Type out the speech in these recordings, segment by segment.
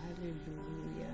Aleluya.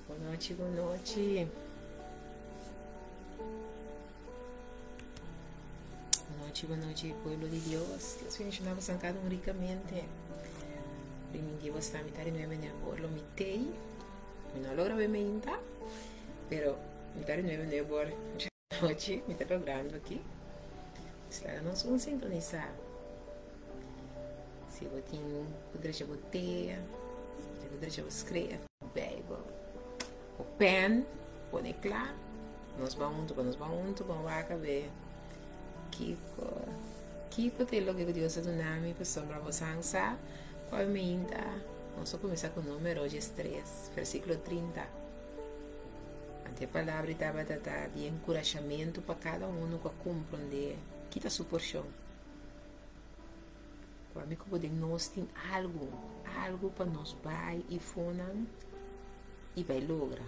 Bon nochi, bon nochi. Bon nochi, bon nochi, pueblo di Dios. Dios bendiciona boso cada un ricamente. Primindi boso ta mitad di nueve ne bor lo mi tei. Mi no logra be meinta, pero mitad di nueve ne bor nochi mi ta logrando aki. Pues laga nos un sintonisa. Si bo tin ku drecha bo tea, si bo drecha bo skref, Bijbel, bo pen, pone kla. Nos ban huntu pa nos ban huntu ban wak awe kiko kiko ta e loke ku Dios a duna mi pasobra bo san sa ku awe mainta nos a kuminsá ku Número diestres versíkulo 30. Anto e palabra ei tabata ta di enkurashamentu pa kada unu ku a komprondé ki ta su porshon. Ku ami ku bo den nos tin algu, algu pa nos bai i fonan i bai logra.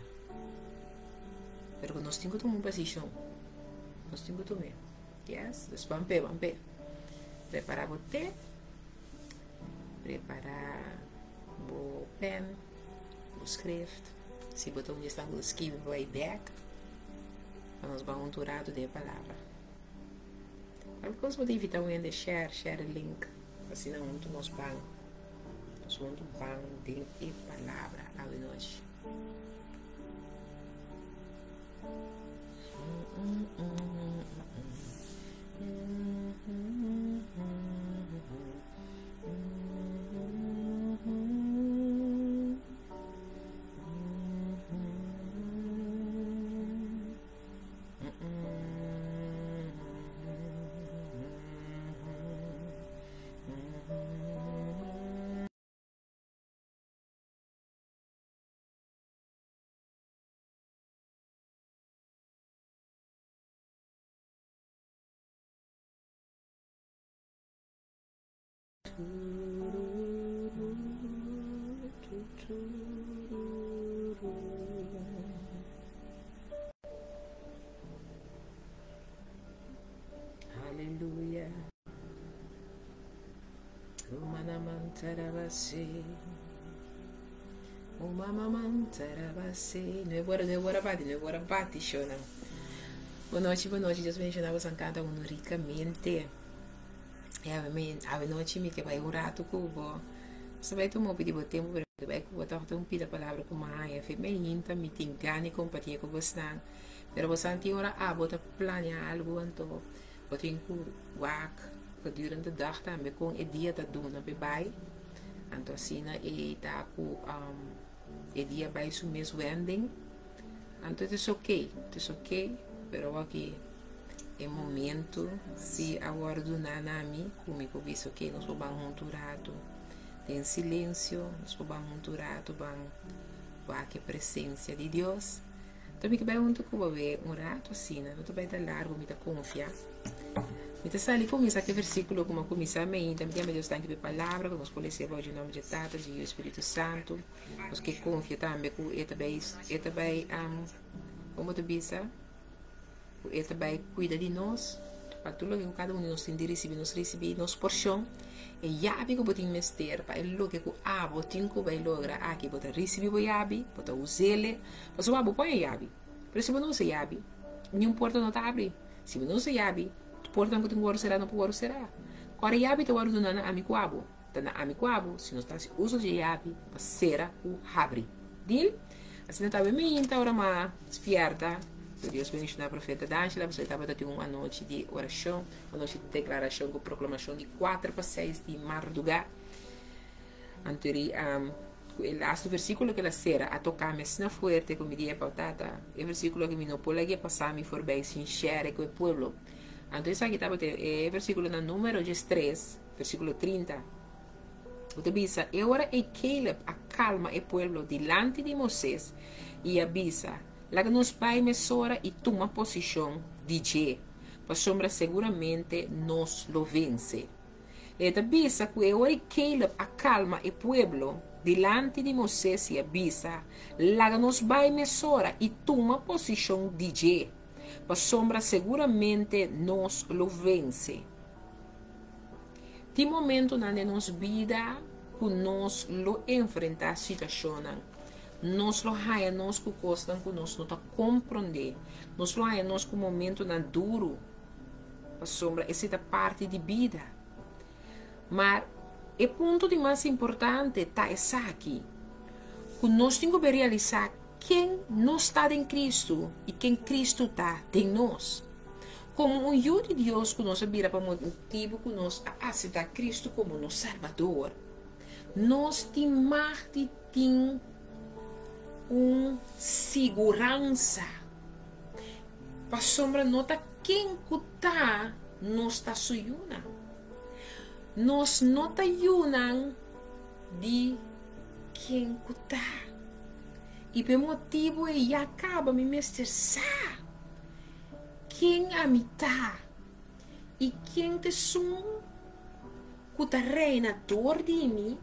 Pero ku nos tin ku tuma un posishon. Nos tin ku tum'é. Yes, dus ban p'e, ban p'e. Prepará bo te, prepará bo pen, bo skrift. Si bo ta un di esnan ku ta skibi bo bai bèk, pa nos ban un tur ratu den e palabra. Cualke cos bo ta invita un hende share, share e link asina hunto nos ban, nos hunto ban den e palabra awe nochi. Aleluya. Umanamantarabase. Umamamantarabase. No é bora, no é bora bate, no é bora bate, chona. Boa noite, boa noite. Deus bendicionar você cada um ricamente. E awe nochi mi ke bai un ratu ku bo. Bo bai tuma hopi di bo tempu, pero mi bai ku bo tabata un pida palabra ku maya. Fe mi ainda mi tin gana di kompartié ku bosnan. Pero bosan tin ora abo ta planea algu anto bo tin ku wak gedurende dag tambe kon e dia ta duna p'e bai. Anto asina e ta ku e dia bai su mes wending. Anto it is okay, it is okay, pero awor e momento si a wòrdu duná na mi ku mi por bisa okay nos por ban huntu un ratu den silensio, nos por ban huntu un ratu ban wak e presensia di Dios. Anto mi ke bai huntu ku bo un ratu asina, no ta bai ta largu mi ta konfia. Mi ta sali kuminsá ku e versíkulo ku mi a kuminsá mainta. Mi ta yama Dios danki pa e palabra ku nos por lesa bou di nòmber di Tata, di Yu i Spiritu Santu. Nos ke konfia tambe ku e ta bai, e ta bai, komo ta bisa? Ku e ta bai kuida di nos, pa tur loke ku kada un di nos tin di risibí, nos risibí nos porshon. E yabi ku bo tin mester pa e loke ku abo tin ku bai logra aki, bo ta risibí bo yabi, bo ta us'el, pasobra abo pon e yabi. Pero si bo no usa e yabi, niun porta no ta abri. Si bo no usa yabi, tur portanan ku tin ku wòrdu será no por wòrdu será. Kòrda yabi ta wòrdu duná na ami ku abo. Ta na ami ku abo si nos ta hasi uso di e yabi pa sera ku habri. Deal? Asina ta awe minta ora m'a spièrta. Ku Dios bendishoná Profeta D'Angela pasobra e tabata tin un anochi di orashon, anochi di deklarashon ku proklamashon di kuater pa seis di mardugá. Anto ri ku e lastu versíkulo ku el a sera a toká mi asina fuerte ku mi di, Epa, Tata, e versíkulo aki mi no por lag'é pasá mi forbei sin share ku e pueblo. Anto esaki tabata e versíkulo na Número diestres, versíkulo 30, ku ta bisa, E ora ei Caleb a kalma e pueblo dilanti di Moisés i a bisa, Laga nos bai mesora i tuma posishon di dje, pasobra seguramente nos lo vense. E ta bisa ku e ora ei Caleb a kalma e pueblo dilanti di Moisés i a bisa, Laga nos bai mesora i tuma posishon di dje, pasobra seguramente nos lo vense. Tin momentonan den nos bida ku nos lo enfrentá situashonnan. Nos lo haña nos ku kosnan ku nos no ta komprondé. Nos lo haña nos ku momentonan duru, pasobra esei ta parti di bida. Ma e punto di mas importante ta esaki, ku nos tin ku be realisá ken nos ta den Kristu i ken Kristu ta den nos. Komo un yu di Dios ku nos a bira pa motibu ku nos a aseptá Kristu komo nos Salbador, nos tin mag di tin un siguransa pasobra no ta ken ku ta nos ta su yunan. Nos no ta yunan di ken ku ta. I pa e motibu ei ya kaba mi mester sa Ken ami ta i ken ta esun ku ta reina dor di mi?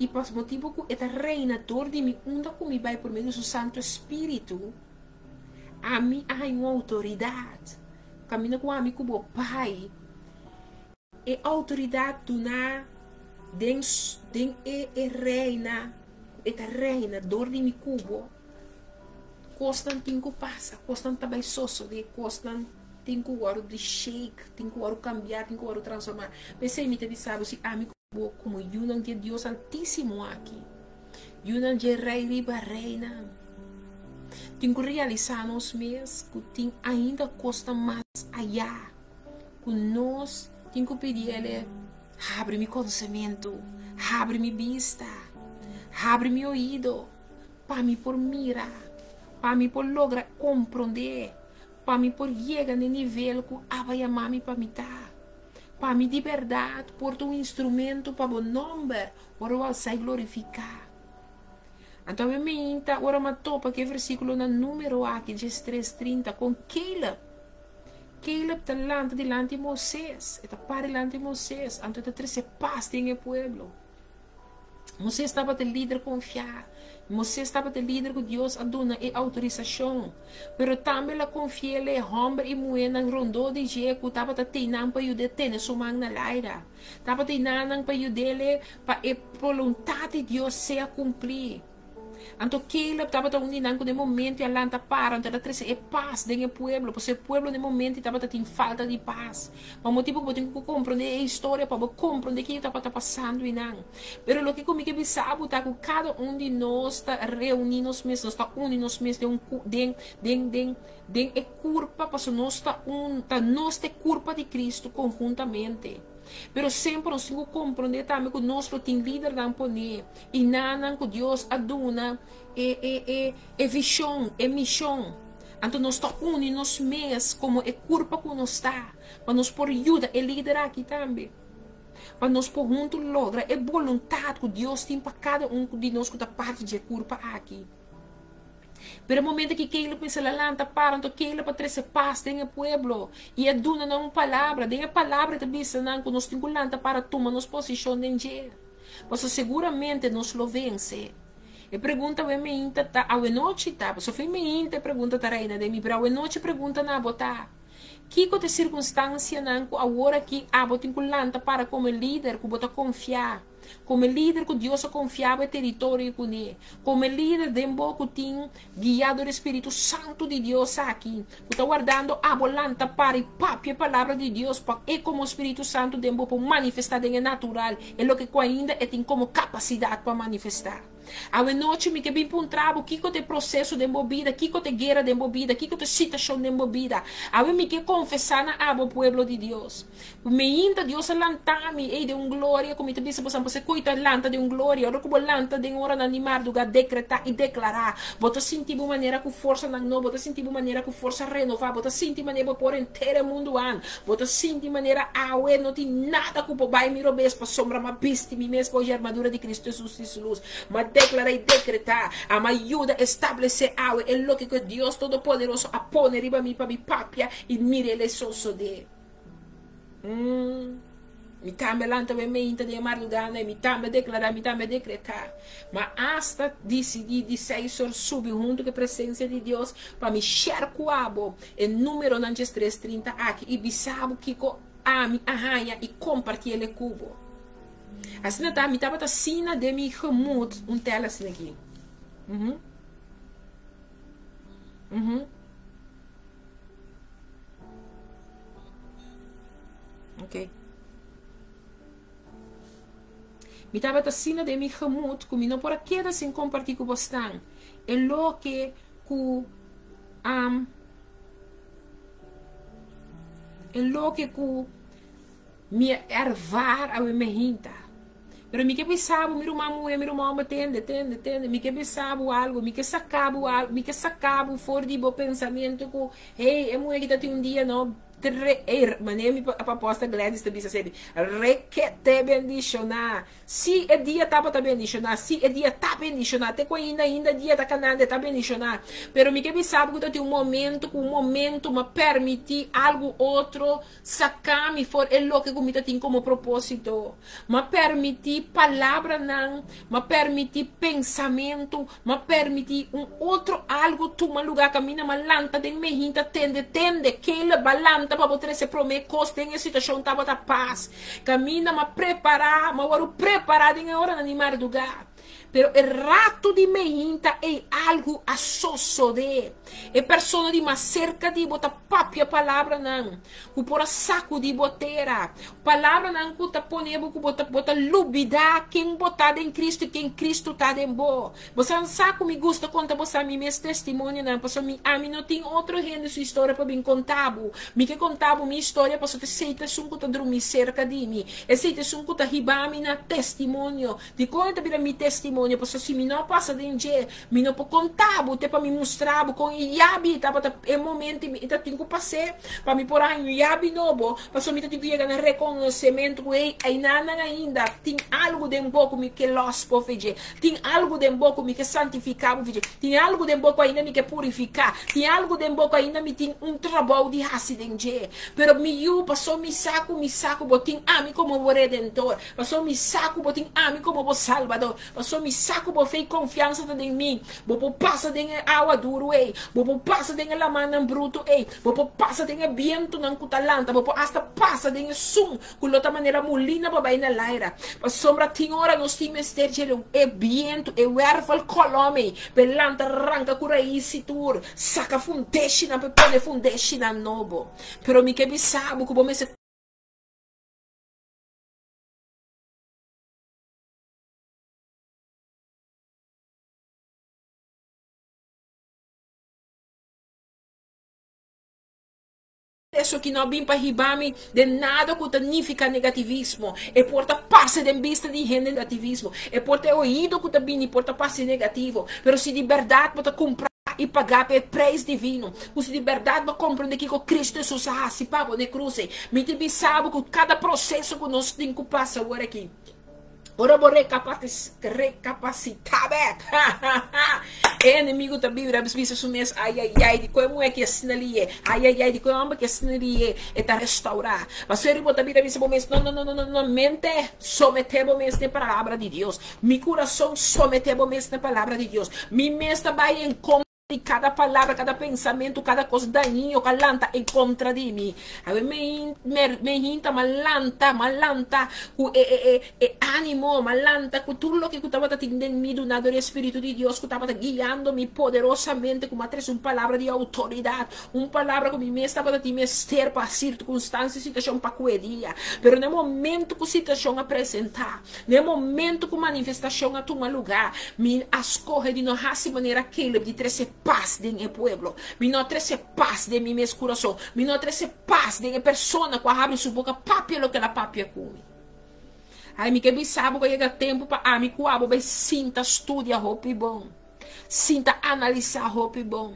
I pa motibu ku e ta reina dor di mi unda ku mi bai por medio di su Santu Spiritu, ami a haña un outoridat kaminda ku ami ku bo bai. E outoridat duná den den e e reina ku e ta reina dor di mi kubo, kosnan tin ku pasa, kosnan ta bai sosodé, kosnan tin ku wòrdu di shake, tin ku wòrdu kambiá, tin ku wòrdu transformá. P'esei mi ta bisa bo, si ami ku bo komo yunan di e Dios Altísimo aki, yunan dje Rei riba reinan, tin ku realisá nos mes ku tin ainda kosnan mas ayá. Ku nos tin ku pidi El e, Habri mi konosementu, habri mi bista, habri mi oido, pa mi por mira, pa mi por logra komprondé, pa mi por yega na e nivel ku Aba yama mi pa mi ta, pa mi di bèrdat por ta un instrumento pa bo nòmber ora bo alsá i glorifiká. Anto ami minta ora mi a topa ku e versíkulonan número aki, 13, 30, kon Caleb Caleb ta lanta dilanti Moisés, e ta para dilanti Moisés, anto e ta trese pas den e pueblo. Moisés tabata e lider konfiá. Moisés tabata e lider ku Dios a duna e outorisashon. Pero tambe el a konfi'é e hòmber i muhénan rondó di dje ku tabata teinan pa yud'é tene su man na laira. Tabata teinan pa yud'é pa e boluntat di Dios sea kumplí. Anto Caleb tabata un di nan ku den momento i a lanta para, anto el a trese e pas den e pueblo, pasobra e pueblo den momento i tabata tin falta di pas. Pa motibu ku bo tin ku komprondé e historia pa bo komprondé kiko tabata pasando einan. Pero loke ku mi ke bisa bo ta ku kada un di nos ta reuní nos mes, nos ta uni nos mes den un den den den den e kurpa pasobra nos ta un ta nos ta e kurpa di Cristo konhuntamente. Pero semper nos tin ku komprondé tambe ku nos lo tin lidernan poné i nannan ku Dios a duna e e e e vishon, e mishon. Anto nos ta uni nos mes komo e kurpa ku nos ta, pa nos por yuda e lider aki tambe. Pa nos por huntu logra e boluntat ku Dios tin pa kada un di nos ku ta parti dje kurpa aki. Pero e momento ki Caleb mester a lanta para, anto Caleb a trese pas den e pueblo i a duna nan un palabra. Den e palabra e ta bisa nan ku nos tin ku lanta para tuma nos posishon den dje, pasobra seguramente nos lo vense. E pregunta awe meinta ta, awenochi ta, pasobra fin meinta e pregunta ta reina den mi, pero awenochi e pregunta na bo ta, Kiko ta e sirkunstansianan ku awor aki abo tin ku lanta para komo e lider ku bo ta konfia? Komo e lider ku Dios a konfia bo e teritorio kuné. Komo e lider den bo ku tin guiá dor e Spiritu Santu di Dios aki, ku ta wardando abo lanta para i papia e Palabra di Dios pa e komo Spiritu Santu den bo por manifestá den e natural e loke ku ainda e tin komo kapasidat pa manifestá. Awe nochi mi ke bin puntra bo kiko ta e proseso den bo bida, kiko ta e guera den bo bida, kiko ta e situashon den bo bida. Awe mi ke konfesá na abo, pueblo di Dios, ku meinta Dios a lanta mi ei den un gloria ku mi ta bisa boso pasobra ku ta lanta den un gloria. Ora ku bo lanta den oranan di mardugá dekretá i deklará, bo ta sinti bo manera ku forsanan nobo, bo ta sinti bo manera ku forsa renová, bo ta sinti manera bo por henter e mundu an, bo ta sinti manera awe no tin nada ku por bai mi robes pasobra mi a bisti mi mes ku e armadura di Cristo Jesus. Su lus. Ma deklará i dekretá, a mi yuda establesé awe e loke ku e Dios Todopoderoso a pone riba mi pa mi papia i mira el e sosodé. Mm. Mi tambe a lanta mi meinta den e mardugada i mi tambe a deklará, mi tambe a dekretá. Ma asta disidí di seis or subi huntu ku e presensia di Dios pa mi share ku abo e numeronan djes tres 30 aki i bisa bo kiko ami a haña i kompartí el e ku bo. Asina ta, mi tabata sina den mi gemoed un tel asina aki. Mhm. Mhm. Ok. Mi tabata sina den mi gemoed ku mi no por a keda sin kompartí ku bosnan e loke ku um, e loke ku Mi a ervaar awe me hinta. Pero mi ke bisa bo, mi ruman muhé, mi ruman homber, tende, tende, tende, mi ke bisa bo algo, mi ke saka bo algo, mi ke saka bo for di bo pensamiento ku, hey, e muhé aki ta tin un dia no, tre, ey, manera mi apostel Gladys ta bisa sebi, rekete bendishoná. Sí, e dia tabata bendishoná. Sí, e dia ta bendishoná. Te ku ainda, ainda dia ta kanando, e ta bendishoná. Pero mi ke bisa bo ku ta tin un momento ku un momento mi a permití algu otro saka mi for e loke ku mi ta tin komo propósito. Mi a permití palabranan, mi a permití pensamentu, mi a permití un otro algu tuma lugá kaminda mi a lanta den mi hinta tende, tende, Caleb a lanta pa bo trese promé kos den e situashon tabata pas. Kaminda m'a prepará, m'a wòrdu prepará den e oranan di mardugá. Pero e ratu di meinta ei algu a sosodé. E persona di mas serka di bo ta papia palabranan ku por a sakudí bo tera, palabranan ku ta pone bo ku bo ta bo ta lubidá ken bo ta den Kristu i ken Kristu ta den bo. Bo sa sa ku mi gusta konta bo sa mi mes testimonionan pasobra mi ami no tin otro hende su historia pa bin konta bo. Mi ke konta bo mi historia pasobra esei ta esun ku ta drumi serka di mi. Esei ta esun ku ta hiba mi na testimonio. Dikon e ta bira mi testimonio? Pasobra si mi no a pasa den dje, mi no por konta bo te pa mi mustra bo kon e yabi tabata e momento mi ta tin ku pas'é pa mi por haña un yabi nobo. Pasobra mi ta tin ku yega na rekonosementu ku ei einanan ainda tin algu den bo ku mi ke lòs por fe dje. Tin algu den bo ku mi ke santifiká bo fidje. Tin algu den bo ku ainda mi ke purifiká. Tin algu den bo ku ainda mi tin un trabou di hasi den dje. Pero mi yu, paso mi sa ku mi sa ku bo tin ami komo bo Redentor. Paso mi sa ku bo tin ami komo bo Salbador. Paso mi sa ku bo fe i konfiansa ta den mi. Bo por pasa den e awa duru ei. Bo por pasa den e lamannan brutu ei. Bo por pasa den e bientunan ku ta lanta. Bo por asta pasa den e sun Ku lo ta manera mulina pa bai na laira. Pasobra tin ora nos tin mester dje e bientu, e wervel kolom ei, pa e lanta ranka ku rais i tur, saka fundeshinan pa e pone fundeshinan nobo. Pero mi ke bisa bo ku bo mester. Esaki no a bin pa hiba mi den nada ku ta nifiká negativismo. E por ta parse den bista di hende negativismo. E por ta e oido ku ta bini por ta parse negativo. Pero si di bèrdat bo ta kumprá i pagá pa e preis divino, ku si di bèrdat bo komprendé kiko Kristu Hesus a hasi pa bo na e krus ei, mi ta bisa bo ku kada proseso ku nos tin ku pasa awor aki. Ora bo rekapasitá bèk, e enemigu ta bibra bisa su mes, Ai, ai, ai, di kon e muhé ki asina li e? Ai, ai, ai, di kon e hòmber ki asina li e? E ta restourá. Pasobra bo ta bira bisa bo mes, No, no, no, no, no, no, mente, someté bo mes na e Palabra di Dios. Mi kurason, someté bo mes na e Palabra di Dios. Mi mes ta bai en kontra di kada palabra, kada pensamentu, kada kos dañino ku a lanta en kontra di mi. Awe mi mi hinta m'a lanta, m'a lanta ku e e e e ánimo, m'a lanta ku tur loke ku tabata tin den mi duná dor e Spiritu di Dios ku tabata guiando mi poderosamente ku m'a trese un palabra di outoridat, un palabra ku mi mes tabata tin mester pa sirkunstansia i situashon pa ku e dia. Pero na e momento ku situashon a presentá, Na e momento ku manifestashon a tuma lugá, mi a skohe di no hasi manera Caleb di trese pas den e pueblo. Mi no a trese pas den mi mes kurason. Mi no a trese pas den e persona ku a habri su boka papia loke el a papia ku mi. Ai, mi ke bisa bo ku a yega tempu pa ami ku abo bai sinta studia hopi bon. Sinta analisá hopi bon.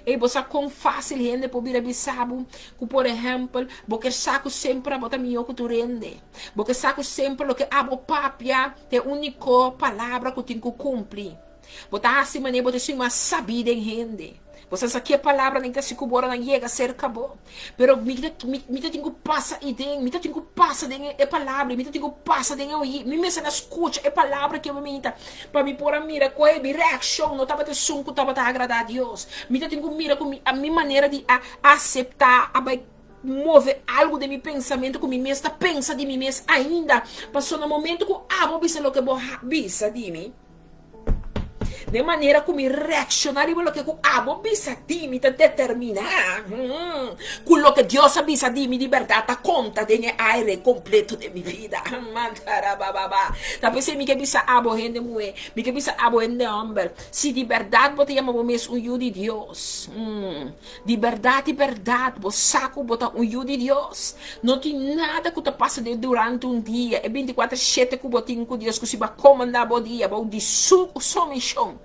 Ey, bo sa kon fásil hende por bira bisa bo ku, por ehèmpel, bo ke sa ku semper abo ta mihó ku tur hende. Bo ke sa ku semper loke abo papia ta e úniko palabra ku tin ku kumpli. Bo ta hasi manera bo ta esun mas sabí den hende. Bo sa sa ke palabranan ta hasi ku bo ora nan yega serka bo. Pero mi ta mi ta tin ku pasa iden, mi ta tin ku pasa den e palabra, mi ta tin ku pasa den e oí. Mi mester a skucha e palabra ke mi ta pa mi por a mira ku e mi reakshon no tabata esun ku tabata agradá Dios. Mi ta tin ku mira ku mi a mi manera di a aseptá a bai move algu den mi pensamentu ku mi mes ta pensa di mi mes ainda. Pasobra na momento ku abo bisa loke bo bisa di mi, Den manera ku mi reakshoná riba loke ku abo bisa di mi ta determiná ku loke Dios a bisa di mi di bèrdat ta konta den e aire kompleto den mi bida. Mantarabababa. Ta p'esei mi ke bisa abo hende muhé, mi ke bisa abo hende hòmber, si di bèrdat bo ta yama bo mes un yu di Dios, Di bèrdat, di bèrdat, bo sa ku bo ta un yu di Dios. No tin nada ku ta pasa den durante un dia, e bintikuater shete ku bo tin ku Dios, ku si bo a komandá bo dia bou di Su somishon,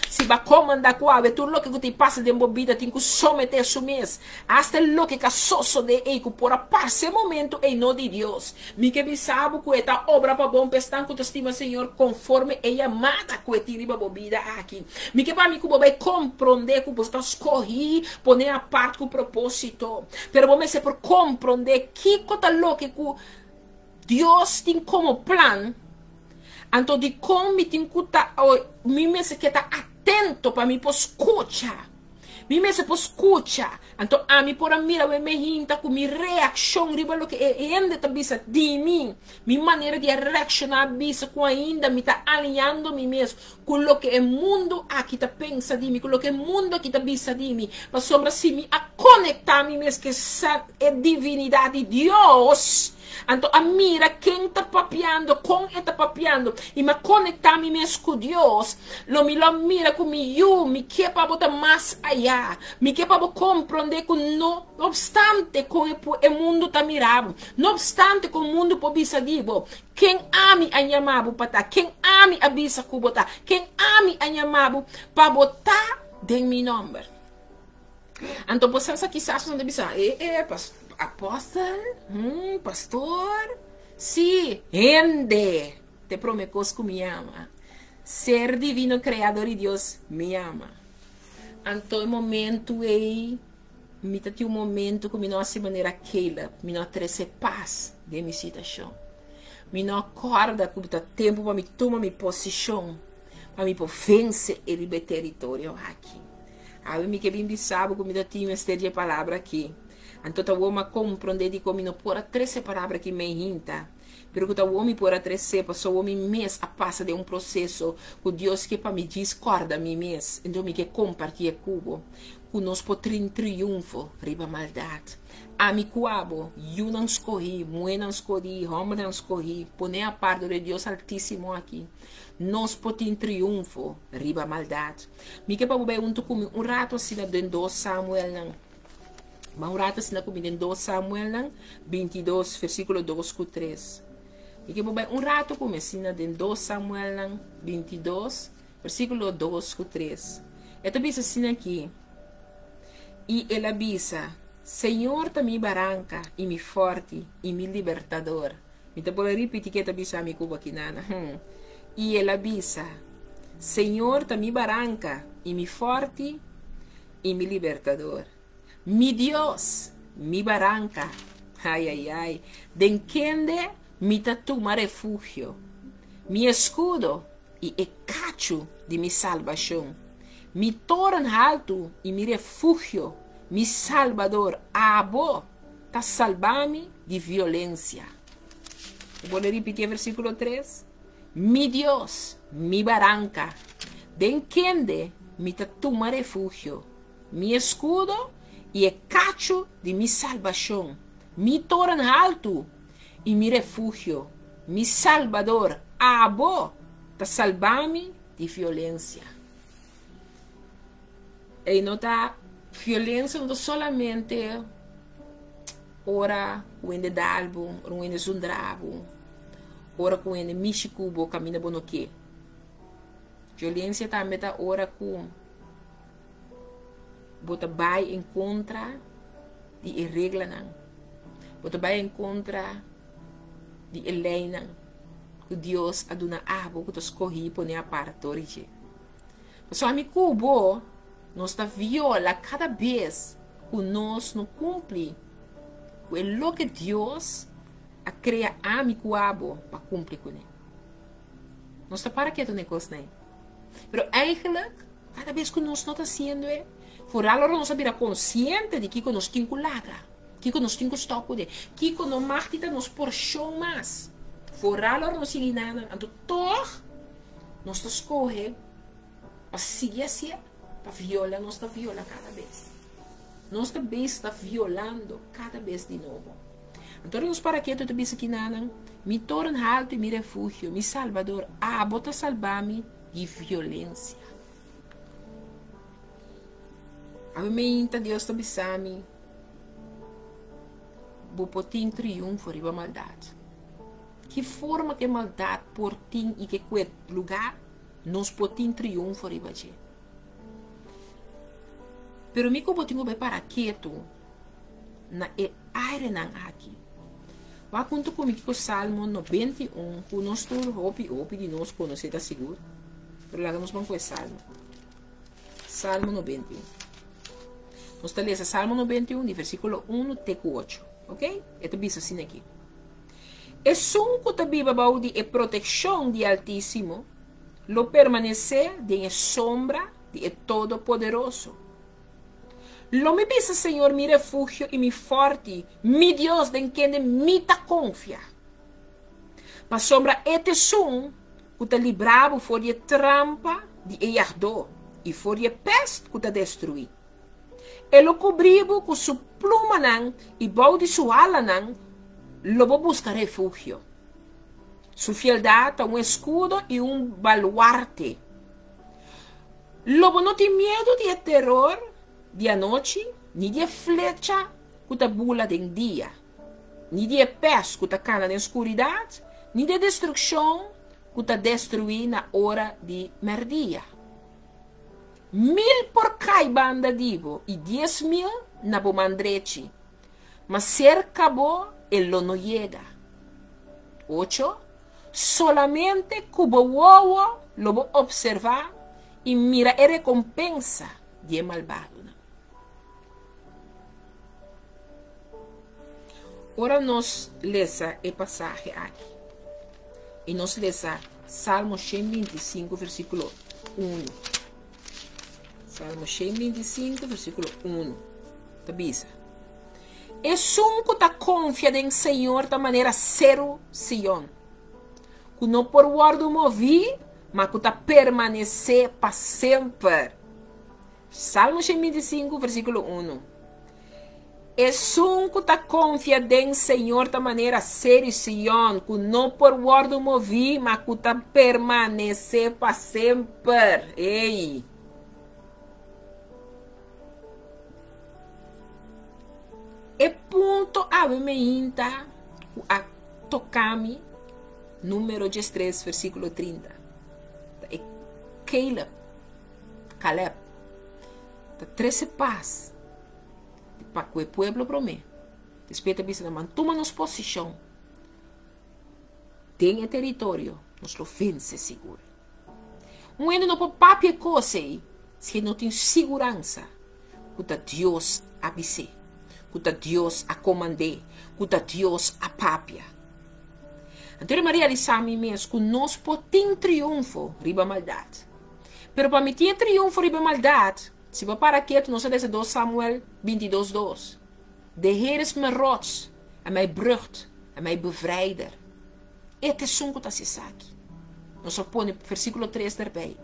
si bo a komandá ku awe tur loke ku tin pasa den bo bida tin ku someté su mes, asta e loke ka sosodé ei ku por a parse e momentu ei no di Dios. Mi ke bisa bo ku e ta obra pa bon pa esnan ku ta stima Señor konforme e yamada ku e tin riba bo bida aki. Mi ke pa mi ku bo bai komprondé ku bo ta skohí poné apart ku propósito. Pero bo mester por komprondé kiko ta loke ku Dios tin komo plan, anto dikon mi tin ku ta, mi mester ke ta atento pa mi por skucha. Mi mester por skucha. Anto ami por a mira wei mi hinta ku mi reakshon riba loke e hende ta bisa di mi, mi manera di a reakshoná a bisa ku ainda mi ta aliando mi mes ku loke e mundu aki ta pensa di mi, ku loke e mundu aki ta bisa di mi. Pasobra si mi a konektá mi mes ku e divinidat di Dios, Anto a mira ken ta papiando, kon e ta papiando, i mi a konektá mi mes ku Dios, lo mi lo a mira ku mi yu, mi ke pa bo ta mas ayá. Mi ke pa bo komprondé ku no opstante kon e e mundu ta mira bo, no opstante kon mundu por bisa di bo, ken ami a yama bo pa ta, ken ami a bisa ku bo ta, ken ami a yama bo pa bo ta den mi nòmber. Anto bo sa sa kisas bo ta bisa, e e pas apostel, hmm, pastor, si, hende, te prome kos ku mi yama. Ser divino creador i Dios mi yama. Anto e momento ei, mi ta tin un momento ku mi no hasi manera Caleb, mi no a trese pas den mi situashon. Mi no a kòrda ku ta tempu pa mi tuma mi posishon, pa mi por vense e riba e teritorio aki. Awe mi ke bin bisa bo ku mi ta tin mester di e palabra aki. Anto ta wou mi a komprondé dikon mi no por a trese e palabra aki mei hinta. Pero ku ta wou mi por a tres'é pasobra wou mi mes a pasa den un proseso ku Dios ke pa mi djis kòrda mi mes. Enton mi ke kompartié ku bo ku nos por trin triunfo riba maldat. Ami ku abo, yunan skohí, muhénan skodí, hòmbernan skohí, poné apart dor e Dios Altísimo aki, nos por tin triunfo riba maldat. Mi ke pa bo bai huntu ku mi un ratu asina den dos Samuelnan. Ba un ratu asina ku mi den dos Samuelnan 22, versíkulo 2 ku 3. Mi ke bo bai un ratu ku mi asina den dos Samuelnan 22, versíkulo 2 ku 3. E ta bisa asina aki, I el a bisa, Señor ta mi baranka i mi fòrti i mi libertador. Mi ta por a ripiti ke ta bisa mi ku bo akinana. Hm. I el a bisa, Señor ta mi baranka i mi fòrti i mi libertador. Mi Dios, mi baranka, ai ai ai, den kende mi ta tuma refugio, mi eskudo i e kachu di mi salbashon, mi toren haltu i mi refugio, mi Salbador, abo ta salba mi di violensia. Bo por ripiti e versíkulo tres? Mi Dios, mi baranka, den kende mi ta tuma refugio, mi eskudo i e kachu di mi salbashon, mi toren haltu i mi refugio, mi Salbador, abo ta salba mi di violensia. Ei no ta violensia no ta solamente ora ku hende dal bo, ora ku hende zundra bo, ora ku hende mishi ku bo kaminda bo no ke. Violensia tambe ta ora ku bo ta bai en kontra di e reglanan, bo ta bai en kontra di e leinan ku Dios a duna abo ku ta skohí pone apart dor di dje. Pasobra mi ku bo nos ta viola kada bes ku nos no kumpli ku e loke Dios a krea ami ku abo pa kumpli kuné. Nos ta para ketu na e kosnan ei. Pero eigenlijk, kada bes ku nos no ta hasiendo e, foral ora nos a bira konsiente di kiko nos tin ku laga, kiko nos tin ku stòp kuné, kiko no mag di ta nos porshon mas, foral ora nos sigui nan, anto tòg nos ta skohe pa sigui hasié, pa viola, nos ta viola kada bes. Nos ta bes ta violando kada bes di nobo. Anto ora nos para ketu ta bisa kinanan, Mi toren haltu i mi refugio, mi salbador, abo ta salba mi di violensia. Awe meinta Dios ta bisa mi, Bo por tin triunfo riba maldat. Ki forma ku e maldat por tin i ke kue lugá nos por tin triunfo riba dje? Pero mi ku bo tin ku bai para ketu na e airenan aki. Wak huntu ku mi kiko Salmo 91, ku nos tur hopi hopi di nos konosé ta sigur. Pero laga nos ban ku e Salmo. Salmo 91. Nos ta lesa Salmo 91 di versíkulo 1 te ku 8. Ok? E ta bisa asina aki. Esun ku ta biba bou di e protekshon di Altísimo lo permanesé den e sombra di e Todopoderoso. Lo mi bisa Señor mi refugio i mi fòrti, mi Dios den kende mi ta konfia. Pasobra e ta esun ku ta libra bo for di e trampa di e yagdó i for di e pèst ku ta destruí. E lo kubrí bo ku su plumanan i bou di su alanan lo bo buska refugio. Su fieldat ta un eskudo i un baluarte. Lo bo no tin miedu di e teror di anochi, ni di e flecha ku ta bula den dia, ni di e pès ku ta kana den skuridat, ni di e destrukshon ku ta destruí na ora di mèrdia. Mil por kai banda di bo i 10,000 na bo man drechi, ma serka bo e lo no yega. Ocho, Solamente ku bo wowo lo bo opservá i mira e rekompensa di e malbadonan. Ora nos lesa e pasahe aki i nos lesa Salmo 125 versíkulo 1, Salmo 125 versíkulo 1 ta bisa, Esun ku ta konfia den Señor ta manera seru Sion, ku no por wòrdu moví, ma ku ta permanesé pa semper. Salmo 125, versíkulo 1. Esun ku ta konfia den Señor ta manera seru Sion, ku no por wòrdu moví, ma ku ta permanesé pa semper. Ei! E punto awe meinta ku a toka mi, Número 13, versíkulo 30, ta e Caleb, Caleb, ta trese pas pa ku e pueblo promé. Despues ta bisa nan, Man tuma nos posishon. Den e teritorio nos lo vense sigur. Un hende no por papia e kos ei si e no tin siguransa ku ta Dios a bis'é, ku ta Dios a komand'é, ku ta Dios a papia. Anto mi a realisá mi mes ku nos por tin triunfo riba maldat. Pero pa mi tin e triunfo riba e maldat, si bo para ketu nos a lesa dos Samuel bintidos dos, De Heer is mijn rots en mijn brucht en mijn bevrijder. E ta esun ku ta hasi esaki. Nos a pone versíkulo tres derbei.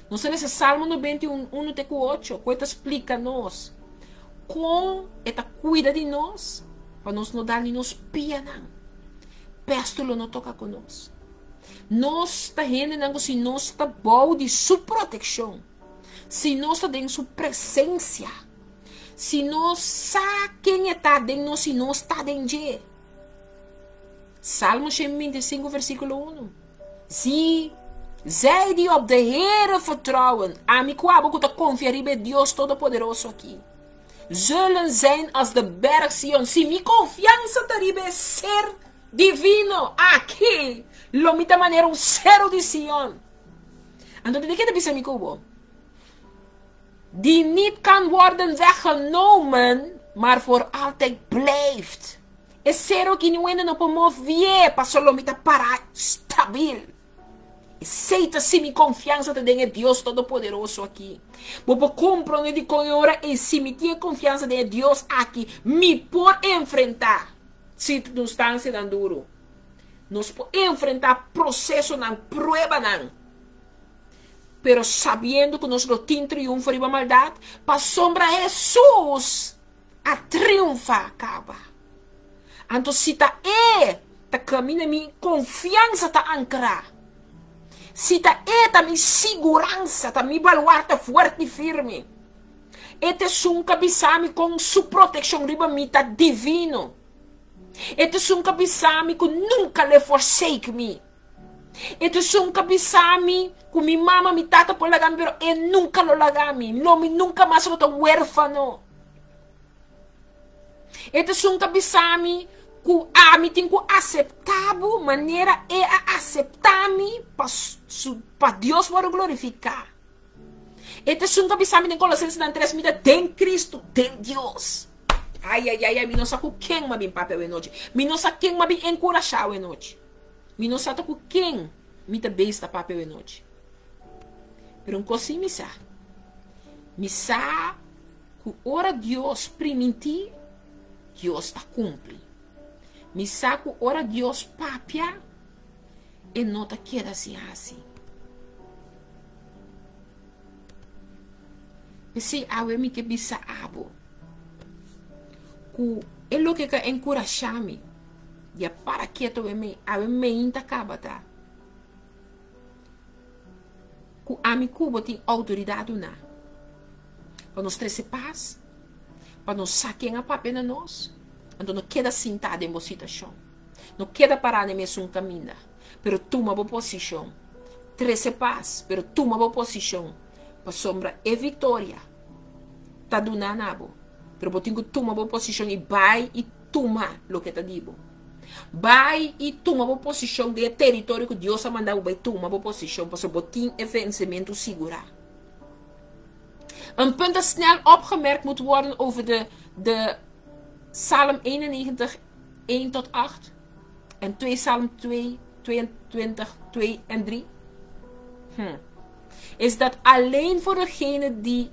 Nos a lesa Salmo 91, unu te ku ocho, ku e ta splika nos kon e ta kuida di nos pa nos no dal ni nos pianan. Pèstu lo no toka ku nos. Nos ta hendenan ku si nos ta bou di su protekshon, si nos ta den su presensia, si nos sa ken e ta den nos i nos ta den dje. Salmo 125 versíkulo 1. Zie, zij die op de Heere vertrouwen, ami ku abo ku ta konfia riba e Dios Todopoderoso aki, zullen zijn als de berg Sion. Si mi konfiansa ta riba e Ser Divino aki, lo mi ta manera un seru di Sion. Anto di ke ta bisa mi ku bo? Die niet kan worden weggenomen, maar voor altijd blijft. E seru aki niun hende no por movié, paso lo mi ta pará stabil. Esei ta si mi konfiansa ta den e Dios Todopoderoso aki. Bo por komprondé dikon e ora ei si mi tin e konfiansa den e Dios aki, mi por enfrentá sirkunstansianan duru. Nos por enfrentá prosesonan, pruebanan. Pero sabiendo ku nos lo tin triunfo riba maldat, pasobra Hesus a triunfá kaba. Anto si ta E ta kaminda mi konfiansa ta ankrá, si ta E ta mi siguransa, ta mi baluarte fuerte i firme, E ta esun ku a bisa mi kon Su protekshon riba mi ta divino. E ta esun ku a bisa mi ku nunka lo E forsake mi. E ta esun ku a bisa mi ku mi mama, mi tata por laga mi, pero E nunka lo laga mi. No, mi nunka mas lo ta huérfano. E ta esun ta bisa mi ku ami tin ku aseptá bo manera e a aseptá mi pa su pa Dios wòrdu glorifiká. E ta esun ta bisa mi den Kolosensenan 3 mi ta den Kristu, den Dios. Ai ai ai ai mi no sa ku ken mi a bin papia awe nochi. Mi no sa ken mi a bin enkurashá awe nochi. Mi no sa ta ku ken mi ta beis ta papia awe nochi. Pero un kos sí mi sa. Mi sa Ku ora Dios primintí, Dios ta kumpli. Mi sa ku ora Dios papia, e no ta keda sin hasi. P'esei awe mi ke bisa abo ku e loke ka enkurashá mi di a para ketu awe mei, awe meinta kaba ta ku ami ku bo tin outoridat duna. Pa nos trese pas, pa nos sa ken a papia na nos, anto no keda sintá den bo situashon. No keda pará den mesun kaminda, pero tuma bo posishon. Trese pas, pero tuma bo posishon, pasobra e viktoria ta duná na bo. Pero bo tin ku tuma bo posishon i bai i tuma loke ta di bo. Bai i tuma bo posishon den e teritorio ku Dios a manda bo bai tuma bo posishon, pasobra bo tin e vensementu sigurá. Een punt dat snel opgemerkt moet worden over de, de Psalm 91, 1 tot 8 en 2 Psalm 2, 22, 2 en 3. Hm. Is dat alleen voor degenen die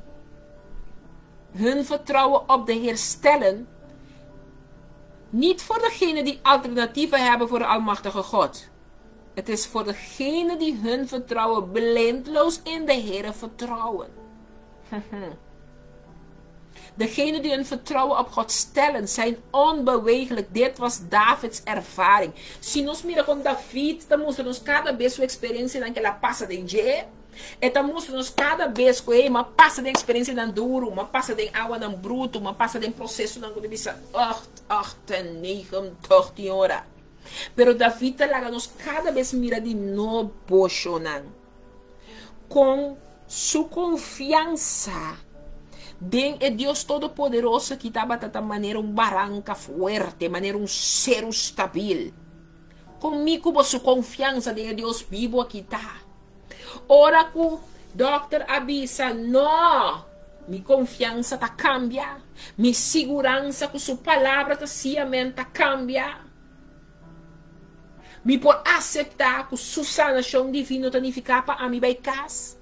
hun vertrouwen op de Heer stellen, niet voor degenen die alternatieven hebben voor de Almachtige God. Het is voor degenen die hun vertrouwen blindloos in de Heer vertrouwen. Degenen die hun vertrouwen op God stellen, zijn onbewegelijk. Dit was Davids ervaring. Si nos mira kon David ta mustra nos kada bes su eksperensianan ku el a pasa den dje, e ta mustra nos kada bes ku ey, m'a pasa den eksperensianan duru, m'a pasa den awanan brutu, m'a pasa den prosesonan ku ta bisa, acht, acht en negen, tòg tin ora. Pero David ta laga nos kada bes mira di nobo shownan kon su konfiansa den e Dios Todopoderoso aki tabata ta manera un baranka fuerte, manera un seru stabil. Kon mi ku bo su konfiansa den e Dios bibu aki ta? Ora ku dòkter a bisa no, mi konfiansa ta kambia, mi siguransa ku su palabra ta sí amèn ta kambia. Mi por aseptá ku su sanashon divino ta nifiká pa ami bai kas?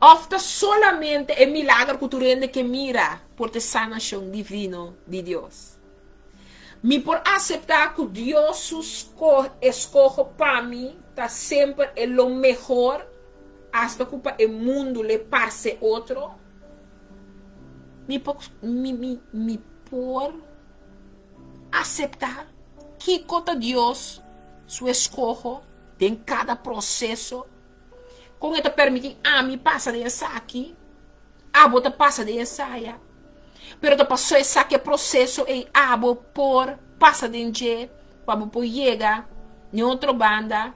Òf ta solamente e milager ku tur hende ke mira por ta e sanashon divino di Dios? Mi por aseptá ku Dios su eskoho pa mi ta semper e lo mehor, asta ku pa e mundu le parse otro? Mi por, mi, mi, mi por aseptá kiko ta Dios su eskoho den kada proseso? Kon e ta permití ami pasa den esaki? Abo ta pasa den esaya. Pero ta pasó esaki e proseso ei abo por pasa den dje pa bo por yega n'e otro banda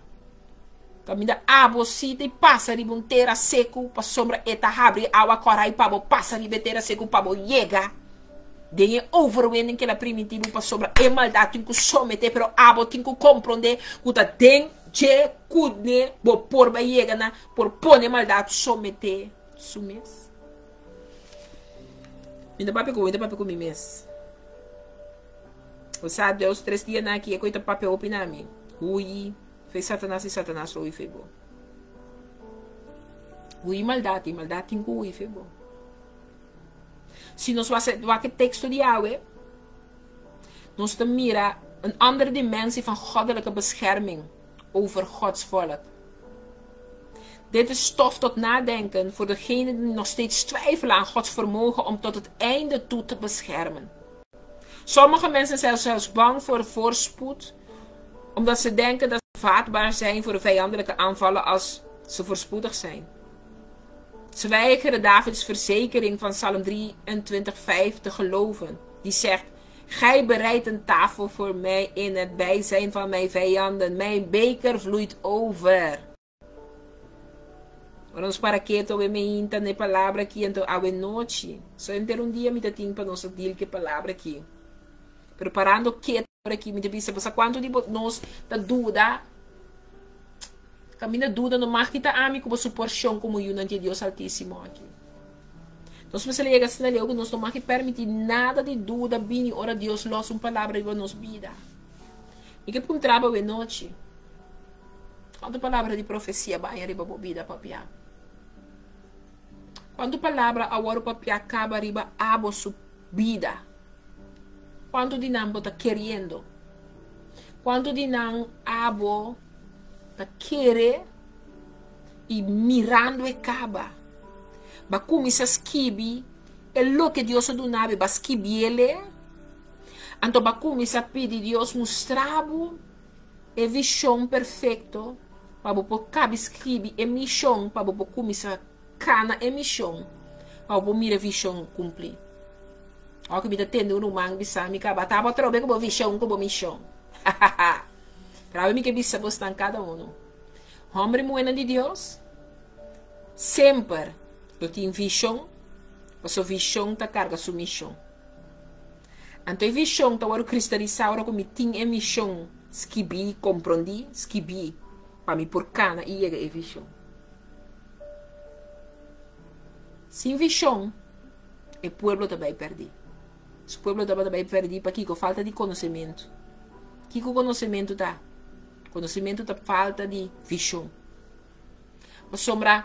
kaminda abo si ta pasa riba un tera seku pasobra e ta habri awa kòrai pa bo pasa riba e tera seku pa bo yega den e overwinning ku el a primintí bo pasobra e maldat tin ku someté pero abo tin ku komprondé ku ta den dje kuné bo por bai yega na por pone maldat someté su mes. Mi ta papia ku bo, mi ta papia ku mi mes. Bo sa, Deus tres dianan aki e koe ta papia hopi na mi. Hui fe Satanas i Satanas lo hui fe bo. Hui maldat i maldat tin ku hui fe bo. Si nos wak e teksto di awe, nos ta mira un andere dimensie van goddelijke bescherming over Gods volk. Dit is stof tot nadenken voor degenen die nog steeds twijfelen aan Gods vermogen om tot het einde toe te beschermen. Sommige mensen zijn zelfs bang voor voorspoed, omdat ze denken dat ze vatbaar zijn voor de vijandelijke aanvallen als ze voorspoedig zijn. Ze weigeren Davids verzekering van Psalm 23:5 te geloven, die zegt: Gij bereidt een tafel voor mij in het bijzijn van mijn vijanden. Mijn beker vloeit over. Ora nos para ketu awe meinta na e palabra aki, anto awe nochi, so henter un dia mi ta tin pa nos a deal ku e palabra aki. Pero parando ketu ora aki mi ta bisa, bo sa kuantu di bo nos ta duda? Kaminda duda no mag kita ami ku bo su porshon komo yunan di e Dios Altísimo aki. Nos mester yega asina leu ku nos no mag permití nada di duda bini ora Dios los un palabra riba nos bida. Mi ke puntra bo awe nochi, Kuantu palabra di profesia baña riba bo bida papiá? Kuantu palabra a wòrdu papiá kaba riba abo su bida? Kuantu di nan bo ta keriendo? Kuantu di nan abo ta kere i mirando e kaba? Ba kuminsá skibi e loke Dios a duna bo, ba skibiele. Anto ba kuminsá pidi Dios mustra bo e vishon perfekto pa bo por kabi skibi e mishon pa bo por kuminsá kana e mishon pa bo por mira e vishon kumplí. Ora ku mi ta tende un ruman bisa mi kaba ta bo atrobe ku bo vishon ku bo mishon. Pero awe mi ke bisa bosnan kada uno. Hòmber i muhénan di Dios semper lo tin vishon pasobra vishon ta karga su mishon. Anto e vishon ta wòrdu kristalisá ora ku mi tin e mishon skibí, komprondí, skibí, pa mi por kana i yega e vishon. Sin vishon, e pueblo ta bai pèrdí. Su pueblo tabata bai pèrdí pakiko? Falta di konosementu. Kiko konosementu ta? Konosementu ta falta di vishon. Pasobra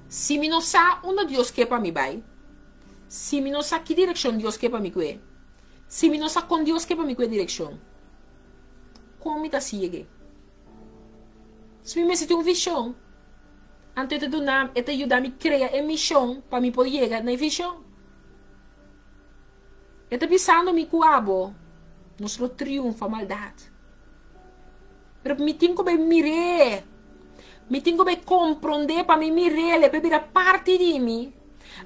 si mi no sa unda Dios ke pa mi bai, si mi no sa ki direkshon Dios ke pa mi kue, si mi no sa kon Dios ke pa mi kue direkshon, kon mi ta sigue? Si mi mester tin un vishon, anto e ta duna, e ta yuda mi krea e mishon pa mi por yega na e vishon. E ta bisando mi ku abo nos lo triunfa maldat. Pero mi tin ku bai mir'é. Mi tin ku bai komprondé pa mi mir'é, el e bira parti di mi.